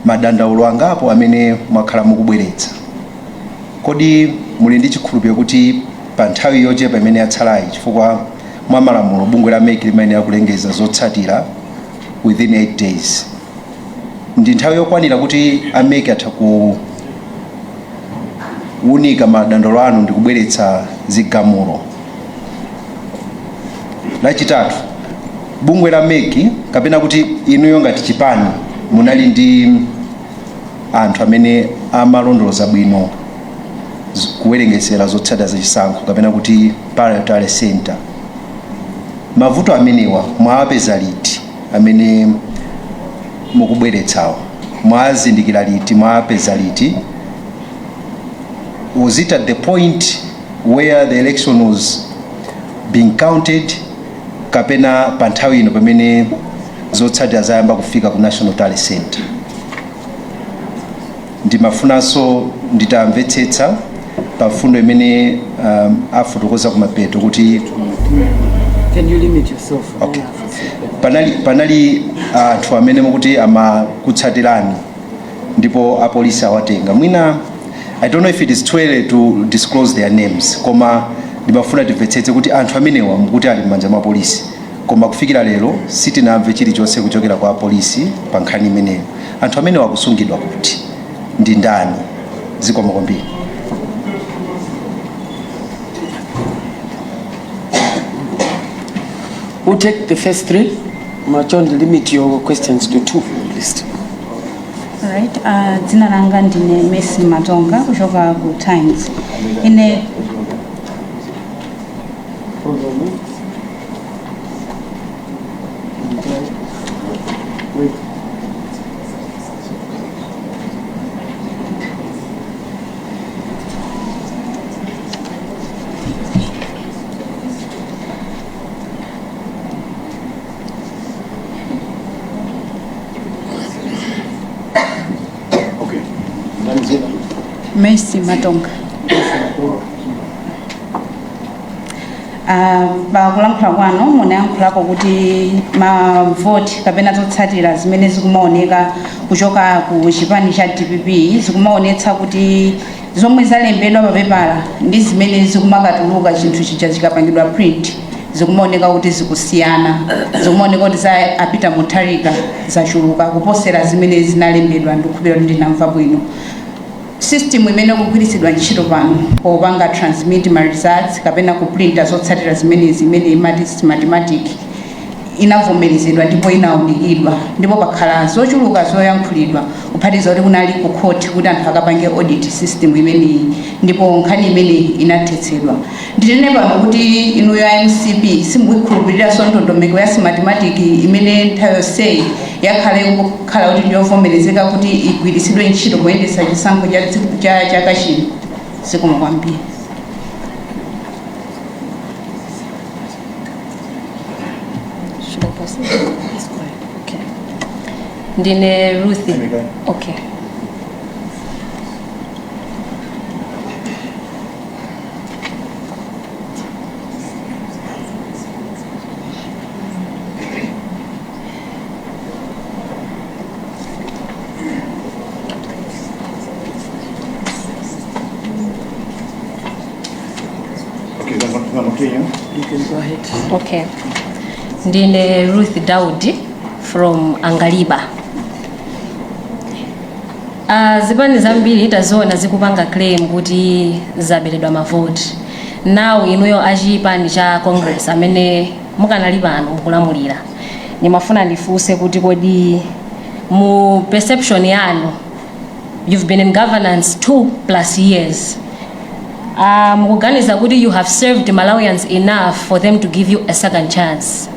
madandaulo angapo amene mwakhala mukubweretsa. Kodi muli ndi chikhulupiriro kuti pa nthawi yochepa imene yatsalayi, chifukwa mwa malamulo bungwe la MEC limayenera kulengeza zotsatira within 8 days, ndi nthawi yokwanira kuti a MEC atha kuwunika madandaulo anu ndi kubweretsa zigamulo? Lachitatu, bungwe la MEC kapena kuti inuyo ngati chipani munali ndi anthu amene amalondoloza bwino kuwerengesera zotsatira zachisankho kapena kuti parallel tally center. Mavuto amenewa mwawapeza liti? Amene mukubweretsawa mwazindikira liti? Mwawapeza liti? Was it at the point where the election was being counted, kapena pa nthawi ino pamene zotsatira zayamba kufika ku National Tally Center? Ndimafunanso nditamvetsetsa pa mfundo imene afotokoza kumapeto kuti Can you limit yourself? Okay. Panali anthu amene mukuti amakutsatirani ndipo apolisi awatenga. Mwina I don't know if it is too early to disclose their names, koma ndimafuna timvetsetse kuti anthu amenewa mukuti ali m'manja mwa polisi, koma kufikira lero sitinamve chilichonse kuchokera kwa apolisi pa nkhani imeneyo. Anthu amenewa akusungidwa kuti, ndi ndani? Zikomo kwambiri. We'll take the first three. Machon, limit your questions to two, please. Alright, dzina langa ndine Messi Matonga kuchoka ku Times. Ine Hold on. Wait. Okay. Messi Matonga. Pakulankhula kwanu munayankhulako kuti mavoti kapena zotsatira zimene zikumaoneka kuchoka ku chipani cha DPP zikumaonetsa kuti zomwe zalembedwa papepala ndi zimene zikumakatuluka chinthu chija chikapangidwa print zikumaoneka kuti zikusiyana, zikumaoneka kuti za a Peter Mutharika zachuluka kuposera zimene zinalembedwa. Ndikukhulupirira kuti ndinamva bwino. System imene ikugwiritsidwa ntchito pano popanga transmit ma results kapena kuprinta zotsatira zimenezi, imene imati Smartmatic, inavomerezedwa ndipo inaunikidwa, ndipo pakhala zochuluka zoyankhulidwa, kuphatikiza kuti kunali ku court kuti anthu akapange audit system imeneyi, ndipo nkhani imeneyi inathetsedwa. Ndinene pano kuti inuyo ya MCP simukuikhulupiriranso ndondomeko ya Smartmatic imene nthawi yonseyi yakhale kukhala kuti ndiyovomerezeka kuti igwiritsidwe ntchito poyendetsa chisankho cha chaka chino? Zikomo kwambiri. Should I pass it? Yes, go ahead. Okay. Ndine Ruth. Okay. Okay, continue. You can go ahead. Okay. Ndine Ruth Daudi from Angaliba. Zipani zambiri taziona zikupanga claim kuti zaberedwa mavoti. Now inuyo achipani cha Congress amene mukanali pano mukulamulira, ndimafuna ndifunse kuti kodi mu perception yanu, you've been in governance 2+ years, mukuganiza kuti you have served Malawians enough for them to give you a second chance?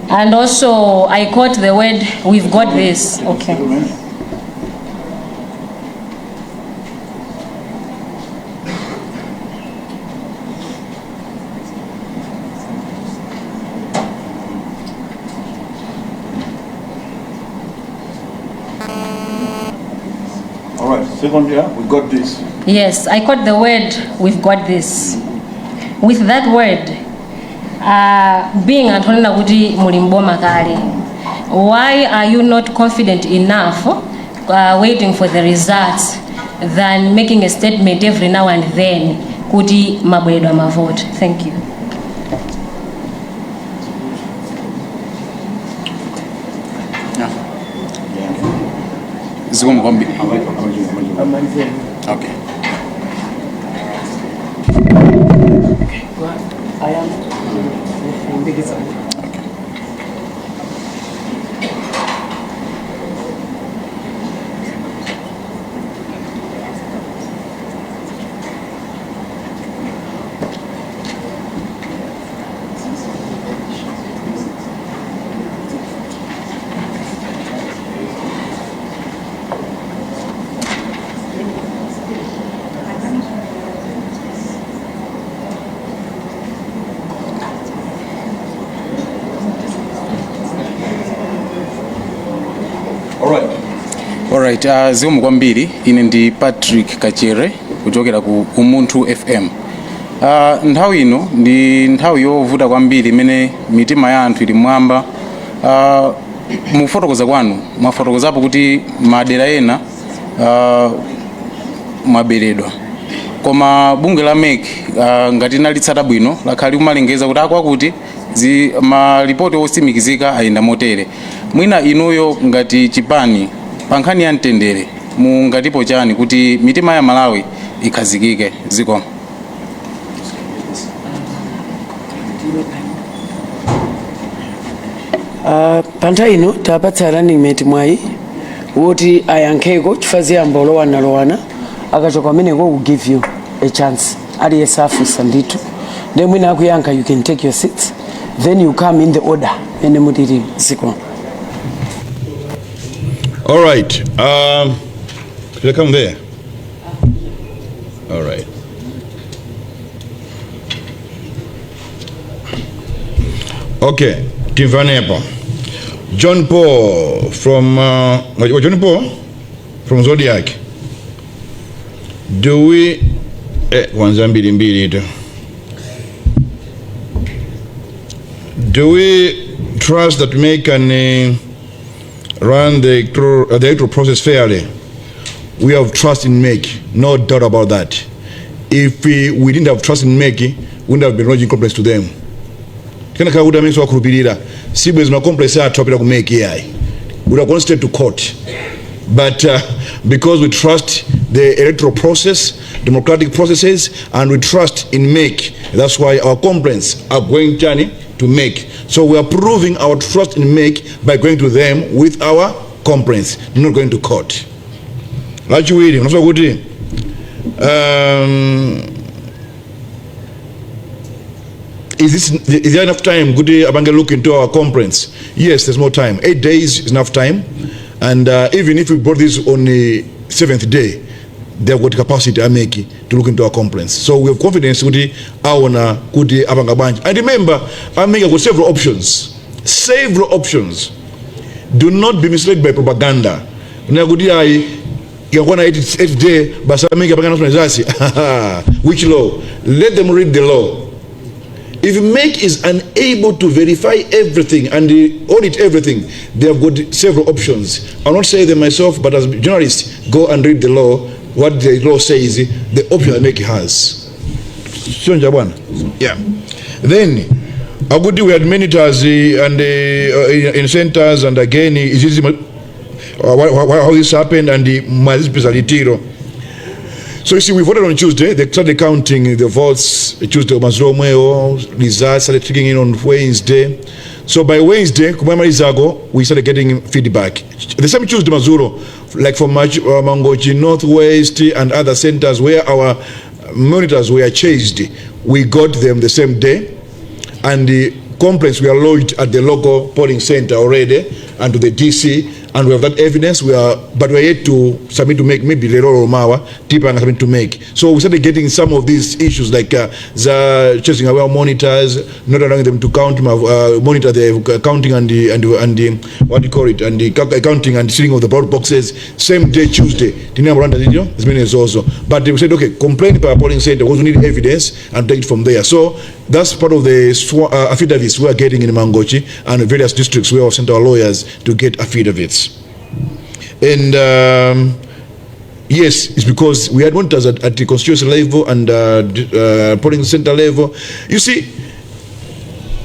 And also I quote the word, "We've got this." Okay. All right, second year, we got this. Yes, I quote the word, "We've got this." With that word, being anthu onena kuti muli mboma kale, why are you not confident enough waiting for the results than making a statement every now and then kuti mwaberedwa mavoti? Thank you. Zikomo kwambiri. Okay. I am Ndikisa. Okay. All right. Alright, zikomo kwambiri. Ine ndi Patrick Kachere kuchokera ku Umunthu FM. Nthawi ino ndi nthawi yovuta kwambiri imene mitima ya anthu ili mwamba. Mufotokoza kwanu mwafotokozapo kuti madera ena mwaberedwa, koma bungwe la MEC, ngati nalitsata bwino, lakhala likumalengeza kuti akwakuti malipoti otsimikizika ayenda motere. Mwina inuyo ngati chipani, pa nkhani ya mtendere mungatipo chani kuti mitima ya Malawi ikhazikike? Zikomo. Pa nthawi ino tapatsa running mate mwayi woti ayankheko chifukwa ziyamba olowanalowana. Akachoka ameneko, will give you a chance. Aliyense afunsa ndithu, then mwina akuyankha, you can take your seats, then you come in the order ene mulili. Zikomo. All right. Should I come there? All right. Okay. Timvanepo. John Paul from John Paul from Zodiak. Do we kwanza mbili mbili tu. Do we trust that we can run the electoral process fairly? We have trust in MEC, no doubt about that. If we didn't have trust in MEC, we wouldn't have been lodging complaints to them. Tikanakhala kuti amene wakhulupirira, sibwezi ma complaints athu apita ku MEC yayi. We would have gone straight to court. But because we trust the electoral process, democratic processes, and we trust in MEC, that's why our complaints are going journey to MEC. So we are proving our trust in MEC by going to them with our complaints, not going to court. Lachiwiri, unasowa kuti is there enough time kuti apange look into our complaints? Yes, there's more time. 8 days is enough time. And even if we brought this on the seventh day, they've got capacity, a MEC, to look into our complaints. So we have confidence kuti aona kuti apanga bwanji. And remember, a MEC got several options. Several options. Do not be misled by propaganda. Kunena kuti ayi ikakwana 8 day basi a MEC apange announcement zasi. Which law? Let them read the law. If MEC is unable to verify everything and audit everything, they have got several options. I'll not say them myself, but as journalists, go and read the law, what the law says, the option that MEC has. Chonja bwana. Yeah. Then, akuti we had monitors and in centers and again, is this, how this happened and the mwazipeza litiro. So you see, we voted on Tuesday. They started counting the votes Tuesday, madzulo omwewo, results started kicking in on Wednesday. So by Wednesday, kumamalizako, we started getting feedback. The same Tuesday, madzulo, like from Mangochi Northwest and other centers where our monitors were chased, we got them the same day. And the complaints were lodged at the local polling center already and to the DC, and we have that evidence. But we are yet to submit to MEC, maybe lero or mawa, tipanga submit to MEC. So we started getting some of these issues like the chasing away our monitors, not allowing them to count, monitor the counting and the what do you call it, and the counting and sealing of the ballot boxes. Same day, Tuesday. Tinamuranda video, zimene also. But they said, okay, complain per polling center because we need evidence and take it from there. So that's part of the affidavits we are getting in Mangochi and various districts where we have sent our lawyers to get affidavits. And yes, it's because we had monitors at the constituency level and polling center level. You see,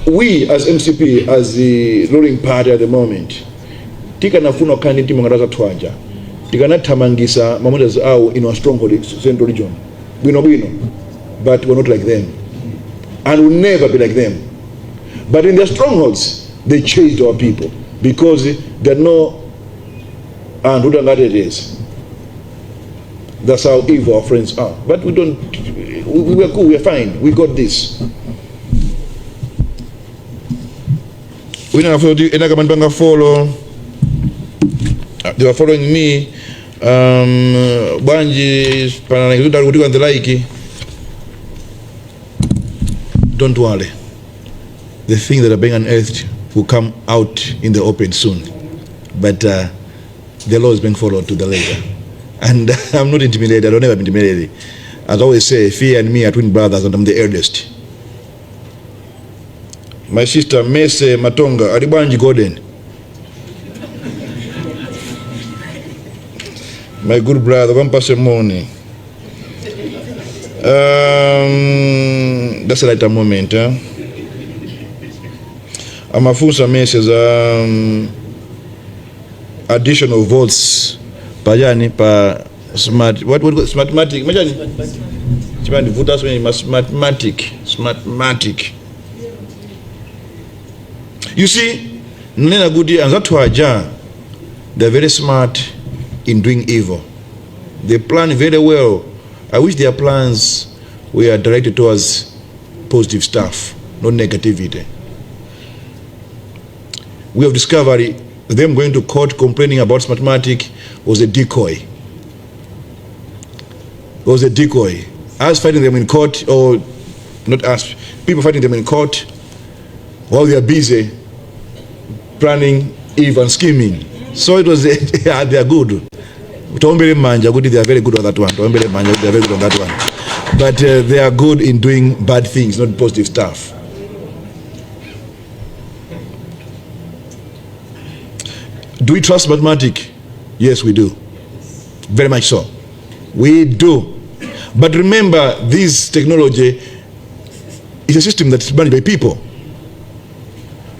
we as MCP, as the ruling party at the moment, tikanafuna kukhala ndi mtima ngati anzathu aja, tikanathamangisa ma monitors awo in our stronghold Central Region bwino bwino, but we're not like them and will never be like them. But in their strongholds they chased our people because there are no anthu kuti angateteze. That's how evil our friends are. But we don't, we are cool, we are fine, we got this. Wina akafuta ena akamandipanga follow, they were following me, bwanji panana kuti and the like. Don't worry, the things that are being unearthed will come out in the open soon, but the law is being followed to the letter, and I'm not intimidated. I don't ever be intimidated. As I always say, Fear and me are twin brothers, and I'm the eldest. My sister Mese Matonga, ali bwanji Gordon. My good brother, wampase moni. That's a lighter moment, huh? Amafunsa Mese za additional votes pajani pa smart, what smartmatic majani chimani vuta so smartmatic, smartmatic. You see, nena kuti anzathu aja, they're very smart in doing evil. They plan very well. I wish their plans were directed towards positive stuff, not negativity. We have discovered them going to court complaining about Smartmatic was a decoy. It was a decoy. Us fighting them in court, or not us, people fighting them in court while they are busy planning evil and scheming. So it was, yeah, they are good. Tombele manja, good, they are very good on that one. Tombele manja, they are very good on that one. But they are good in doing bad things, not positive stuff. Do we trust Smartmatic? Yes, we do. Very much so. We do. But remember, this technology is a system that's managed by people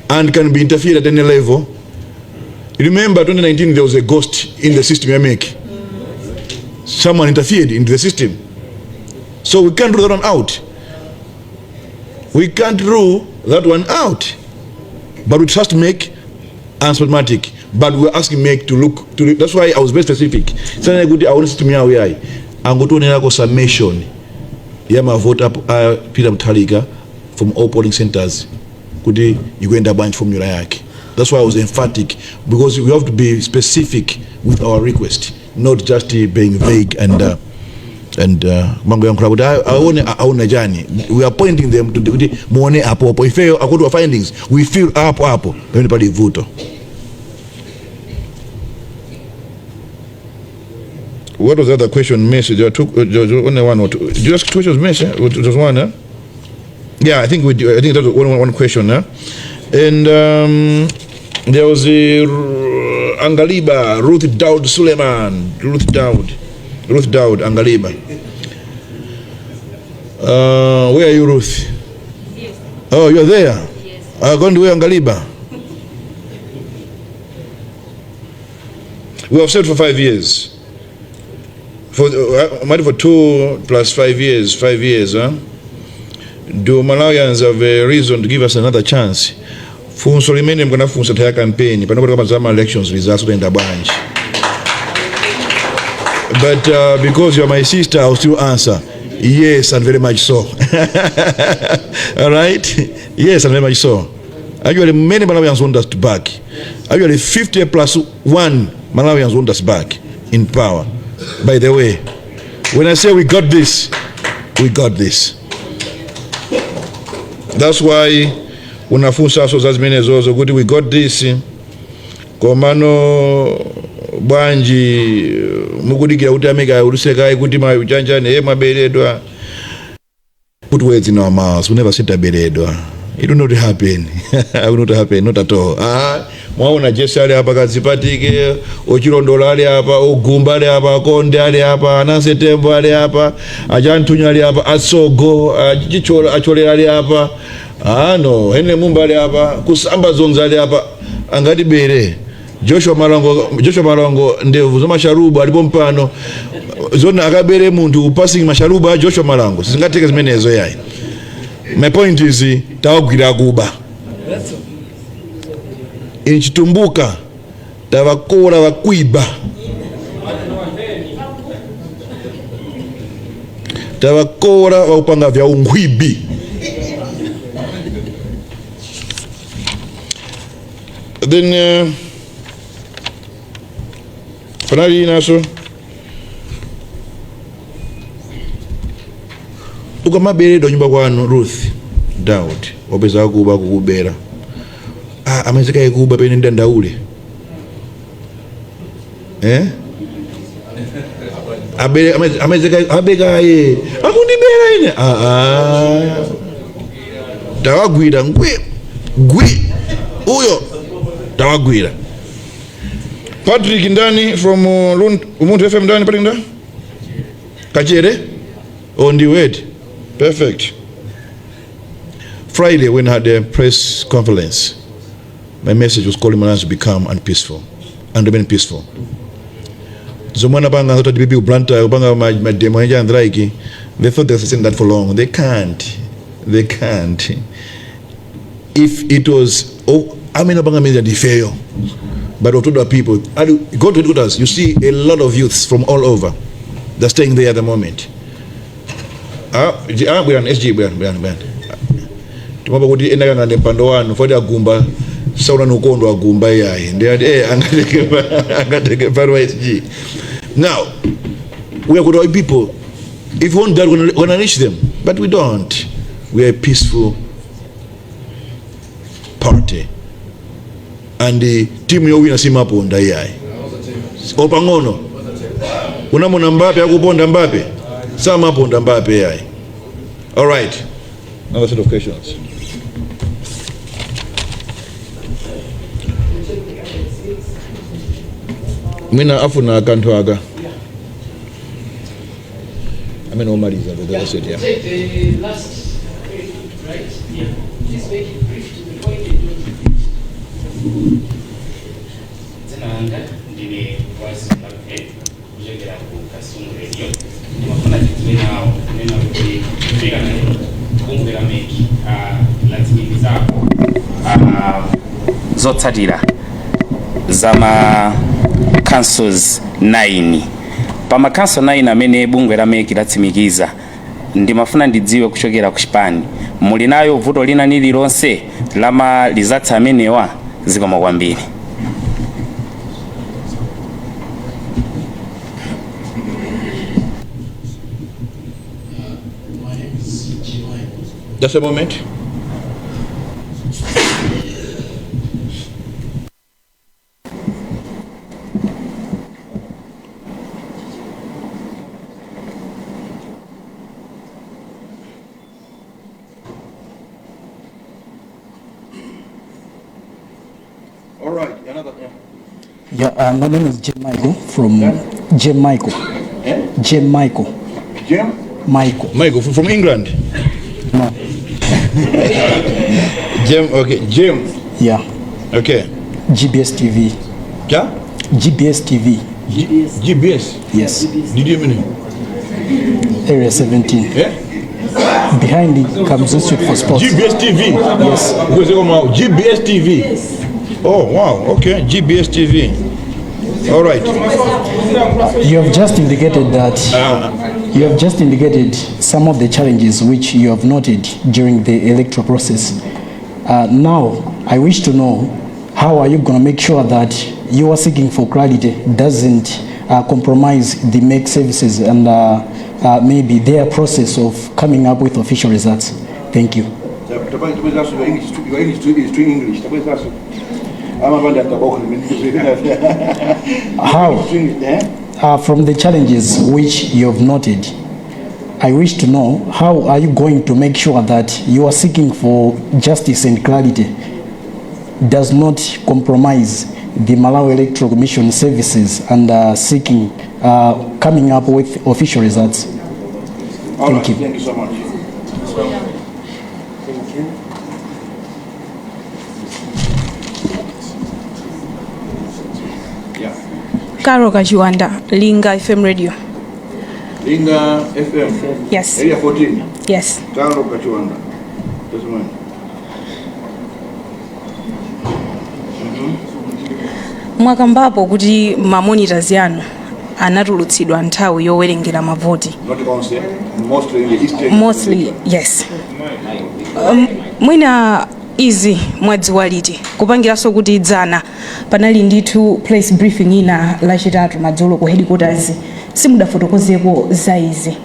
and can be interfered at any level. Remember, 2019, there was a ghost in the system you make. Someone interfered into the system. So we can't rule that one out. We can't rule that one out. But we trust MEC and Smartmatic. But we're asking MEC to look to. That's why I was very specific. Sana kuti aone system yawo yayi. Angotionerako summation ya mavoti a Peter Mutharika from all polling centers kuti ikuyenda bwanji formula yake. That's why I was emphatic, because we have to be specific with our request, not just being vague and mangoyankhula kuti aone aone chani. We are pointing them to kuti muone apo apo. Ifeyo according to our findings, we feel apo apo pamene pali vuto. What was the other question, Miss? There were two, there was only one or two. Did you ask two questions, Miss? Eh? It was one, eh? Yeah, I think we do. I think that was one question, eh? And there was a Angaliba, Ruth Daud Suleiman, Ruth Daud Angaliba. Where are you, Ruth? Yes. Oh, you're there? Yes. Going to where, Angaliba? We have served for 5 years. For 2 plus 5 years, 5 years, huh? Do Malawians have a reason to give us another chance? Funso limene mkanafunsa nthawi ya campaign, pano kuti kama elections results kuyenda bwanji. But because you are my sister, I'll still answer. Yes, and very much so. All right? Yes, and very much so. Actually, many Malawians want us back. Actually, 50 plus 1 Malawians want us back in power. By the way, when I say we got this, we got this. That's why unafunsa so za zimene zozo kuti we got this, komano bwanji mukudikira kuti a MEC auluse kuti machanjani e maberedwa. Put words in our mouths. We never said taberedwa. It will not happen. It will not happen, not at all. Ah, mwaona Jesse ali apa, Kadzipatike, Ochilondola ali apa, Ogumba ali apa, Akonde ali apa, Ananse Tembo ali apa, Achanthunya ali apa, Atsogo, Achichola, Acholera ali apa. Ah no, Henry Mumba ali apa, Kusamba Zonza ali apa, angatibere. Joshua Malango, Joshua Malango ndevu za masharuba alipo mpano. Zona akabere munthu passing masharuba a Joshua Malango. Sizingatheke zimenezo yayi. My point is tawagwira kuba. In Chitumbuka tavakora vakuiba. Tavakora vakupanga vya ungwibi. Then panali inaso ukamaberedwa nyumba kwanu Ruth Daud wapeza kuba kukubera. Ah, amazika kuba pene ndandaule. Eh? Abere amazika abeka ye. Akundibera ine. Ah ah. Tawagwira ngwe gwi uyo tawagwira. Patrick Ndani from Umunthu FM Ndani, Patrick Ndani? Kachere? On the word. Perfect. Friday, when I had a press conference, my message was calling Malawians to be calm and peaceful, and remain peaceful. Zomwana banga thought the people Blantyre, banga my demo and like, they thought they sustain that for long. They can't. They can't. If it was, oh, I mean, banga means that they fail. But we told our people, go to headquarters, you see a lot of youths from all over. They're staying there at the moment. Bwana SG, bwana, bwana, bwana. Tumapa kuti ena kanga mpando wanu, foti agumba, sauna nukondo agumba iyayi. Ndi ati, angateke pano wa SG. Now, we are good our people. If we want that, we're going to reach them. But we don't. We are a peaceful party. And the team yowina simaponda iyayi. Opangono. Unamona Mbappe akuponda Mbappe? Samaponda Mbappe iyayi. All right. Another set of questions. Mwina afuna akantu aka. Amene omaliza the other set, yeah. Take the last right? Yeah. Please make it brief to the point and don't repeat. Dzina langa ndine Voice Blackhead kuchokera ku Kasungu Radio. Ndimafuna tidziwe nawo kunena kuti kufika na lero bungwe la MEC latsimikizako zotsatira za ma councils 9. Pa ma council 9 amene bungwe la MEC latsimikiza, ndimafuna ndidziwe kuchokera ku chipani, muli nayo vuto lina lililonse la ma results amenewa? Zikomo kwambiri. My name is G.Y. Just a moment. All right, another, yeah. Yeah, my name is Jim Michael from Jim Michael. Eh? Jim Michael. Jim? Michael. Michael from England. No. Jim, okay, Jim. Yeah. Okay. GBS TV. Yeah? GBS TV. GBS. GBS? Yes. Did you mean? Area 17. Yeah? Behind the Kamuzu Institute for Sports. GBS TV? Yes. GBS TV? Oh, wow. Okay, GBS TV. All right. You have just indicated that you have just indicated some of the challenges which you have noted during the electoral process. Now, I wish to know how are you going to make sure that you are seeking for clarity doesn't compromise the MEC services and maybe their process of coming up with official results. Thank you. Your English is too English. How? From the challenges which you have noted, I wish to know how are you going to make sure that you are seeking for justice and clarity does not compromise the Malawi Electoral Commission services and seeking, coming up with official results. All Thank right, you. Thank you so much. Thank you. Yeah. Caro Kajiwanda, Linga FM Radio. Linga FM. Yes. Area 14. Yes. Caro Kajiwanda. Just a minute. Mwakambapo kuti ma monitors yanu anatulutsidwa nthawi yowerengera mavoti. Not onse, mostly in the eastern. Mostly, yes. Mwina izi mwadziwa liti, kupangiranso kuti dzana panali ndithu press briefing ina Lachitatu madzulo ku headquarters, simudafotokozeko za izi.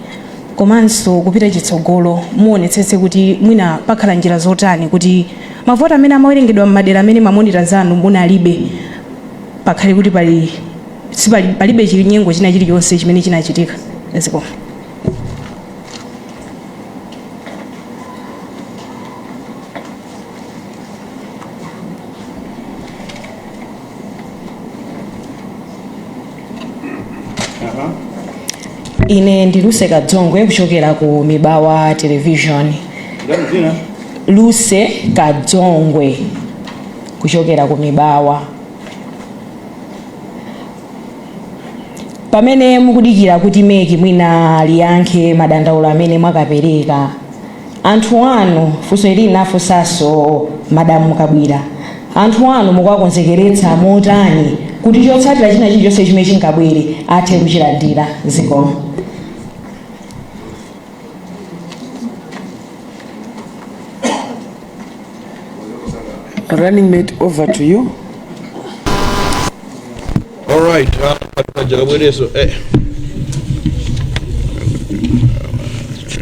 Komanso kupita chitsogolo, muonetsetse kuti mwina pakhala njira zotani kuti mavoti amene amawerengedwa m'madera amene ma monitors anu munalibe pakhale kuti pali palibe chinyengo china chilichonse chimene chinachitika? Zikomo. Ine ndi Luse Kadzongwe kuchokera ku Mibawa Television. Ndani zina? Luse Kadzongwe kuchokera ku Mibawa. Pamene mukudikira kuti MEC mwina liyankhe madandaulo amene mwakapereka, anthu anu, funso ili nafunsanso Madamu Kabwira, anthu anu mukuwakonzekeretsa motani kuti chotsatira china chilichonse chimene chingabwere athe kuchilandira? Zikomo. Running mate, over to you. All right. Jakabwereso. Eh.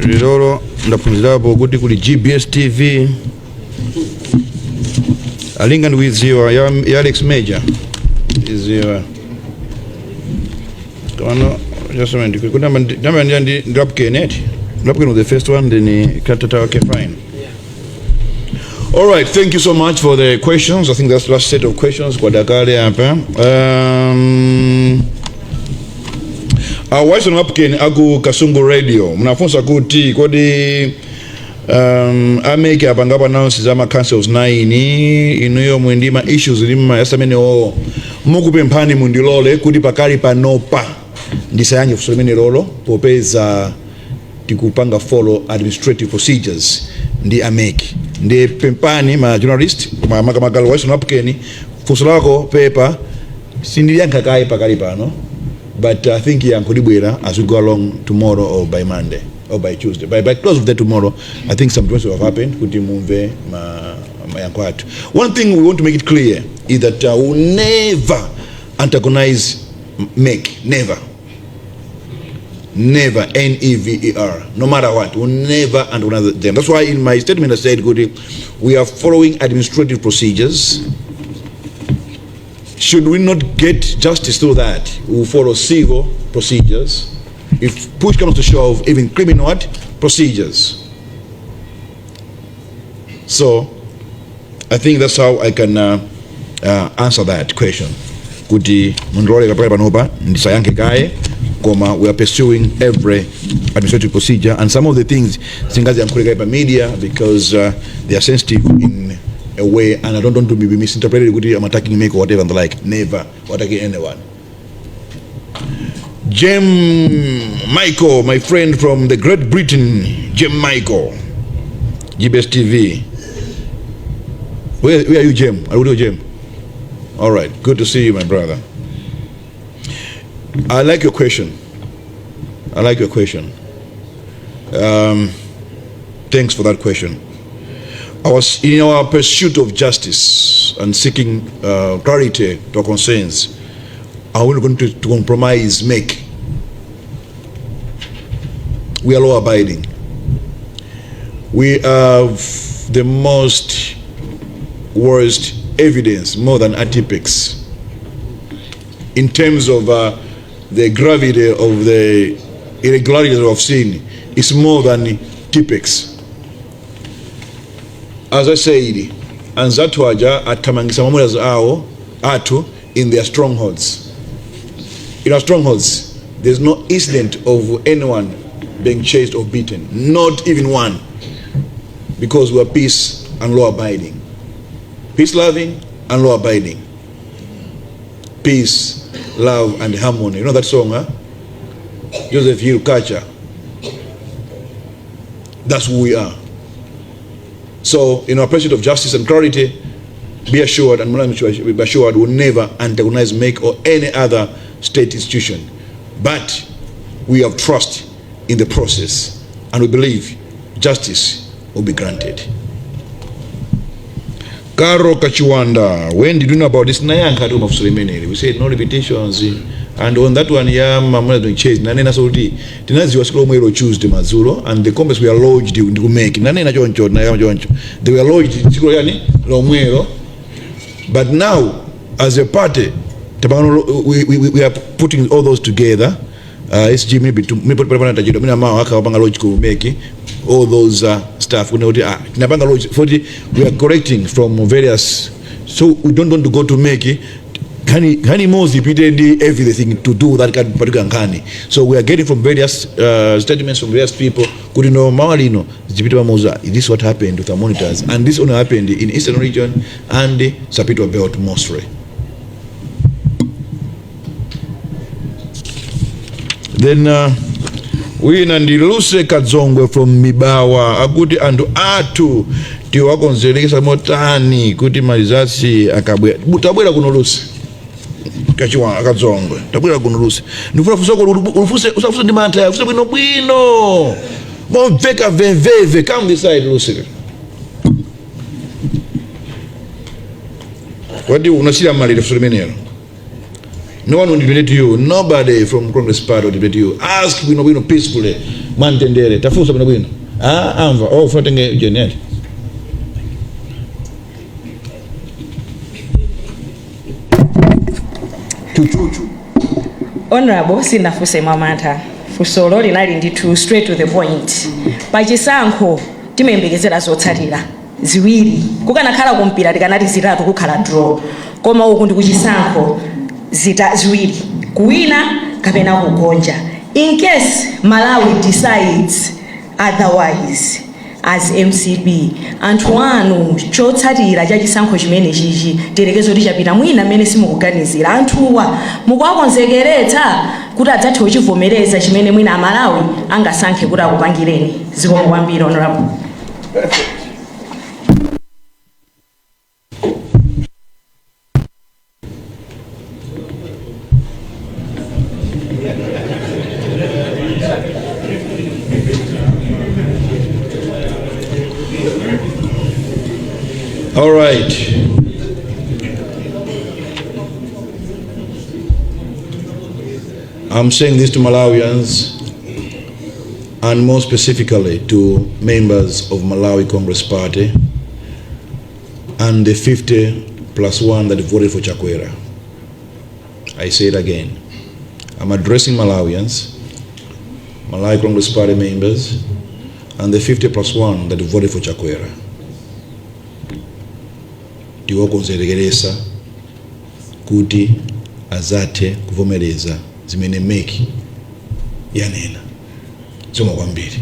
Lilolo ndaphunzirapo kuti kuli GBS TV. Alinga ndikuidziwa ya Alex Major. Iziwa. Kano just a minute. Kuna namba ndi Drop net. Drop was the first one, then Katata. Okay, fine. All right, thank you so much for the questions. I think that's the last set of questions. Kwadakale hapa. Wison Wapken aku Kasungu Radio. Mnafunsa kuti kodi a MEC apangapo announce za ma councils 9, inuyo mwindi ma issues limma yasamene o mukupemphani mundilole kuti pakali panopa ndisayankhe funso limene lolo popeza tikupanga follow administrative procedures ndi a MEC. Ndi pempani ma journalist ma makamaka Wison Wapken, funso lako pepa sindiliyankha kaye pakali pano, but I think yankho libwera as we go along tomorrow or by Monday or by Tuesday, by close of the tomorrow. I think some things will have happened kuti mumve ma mayankho athu. One thing we want to make it clear is that we will never antagonize MEC. Never. Never, N-E-V-E-R, no matter what, we'll never antagonize them. That's why in my statement I said, Goody, we are following administrative procedures. Should we not get justice through that, we will follow civil procedures. If push comes to shove, even criminal what? Procedures. So, I think that's how I can answer that question kuti mundilole kapakali panopa ndisayankhe kaye, koma we are pursuing every administrative procedure and some of the things singaziyankhule kaye pa media because they are sensitive in a way and I don't want to be misinterpreted kuti I'm attacking MEC or whatever and the like. Never attacking anyone. Jem Michael, my friend from the Great Britain, Jem Michael, GBS TV. Where are you, Jem? Are you Jem? All right, good to see you, my brother. I like your question. I like your question. Thanks for that question. I was in our pursuit of justice and seeking clarity to our concerns. Are we going to compromise MEC? We are law abiding. We have the most worst evidence, more than atypics, in terms of the gravity of the irregularities we have seen. It's more than Tipp-Ex. As I said, anzathu aja athamangisa mamulas awo athu in their strongholds. In our strongholds, there's no incident of anyone being chased or beaten, not even one, because we are peace and law abiding. Peace loving and law abiding. Peace, love, and harmony. You know that song, huh? Joseph Hill Kacha. That's who we are. So, in our pursuit of justice and clarity, be assured, and be assured, we'll never antagonize MEC or any other state institution. But we have trust in the process, and we believe justice will be granted. Karo Kachiwanda, when did you know about this? Nayankha tu mafunso limeneli. We said no repetitions. And on that one, yeah, mamuna doing chase. Nanena soti tinaziwa siku lomwe Tuesday madzulo, and the complaints were lodged ndi ku MEC. Nanena choncho, nayama choncho. They were lodged siku yani lomwelo. But now, as a party, we are putting all those together. SG maybe to maybe put tajiro mina mawa akapanga lodge ku MEC all those stuff kuna kuti tinapanga lodge 40. We are correcting from various, so we don't want to go to MEC nkhani imodzi ipite ndi everything to do that kind of particular nkhani. So we are getting from various statements from various people kuti no, mawa lino zipite pamodzi. This is what happened with our monitors, and this only happened in Eastern Region and Sapitwa Belt mostly. Then wina ndi Luse Kadzongwe from Mibawa, akuti anthu athu tiwakonzerekesa motani kuti ma results akabwera? Tabwera kuno, Luse Kachiwa Kadzongwe, tabwera kuno, Luse. Ndifuna funso kuti ufuse, usafuse ndi mantha, ufuse bwino bwino momveka veveve. Come this side, Luse. Kwadi unasira malire funso limenelo. No one will debate you. Nobody from Congress Party will debate you. Ask bwino bwino, peacefully. Mwamtendere. Tafunsa bwino bwino. Ah, amva. Oh, ufuna tenge jeneti. Chuchuchu. Honorable, sinafunse mwamantha. Funsolo linali ndithu straight to the point. Pachisankho timayembekezera zotsatira ziwiri. Kukanakhala kumpira tikanati zitatu, kukhala draw, koma uku ndi kuchisankho, zita ziwiri, kuwina kapena kugonja. In case Malawi decides otherwise, as MCP, anthu anu, chotsatira cha chisankho chimene chichi tiyerekeze kuti chapita mwina mmene simukuganizira, anthuwa mukuwakonzekeretsa kuti adzathe kuchivomereza chimene mwina Amalawi angasankhe kuti akupangireni? Zikomo kwambiri, Honorable. All right. I'm saying this to Malawians and more specifically to members of Malawi Congress Party and the 50 plus 1 that voted for Chakwera. I say it again. I'm addressing Malawians, Malawi Congress Party members, and the 50 plus 1 that voted for Chakwera. Tiwakonzerekeresa Kuti azathe kuvomereza zimene MEC yanena. Zikomo kwambiri.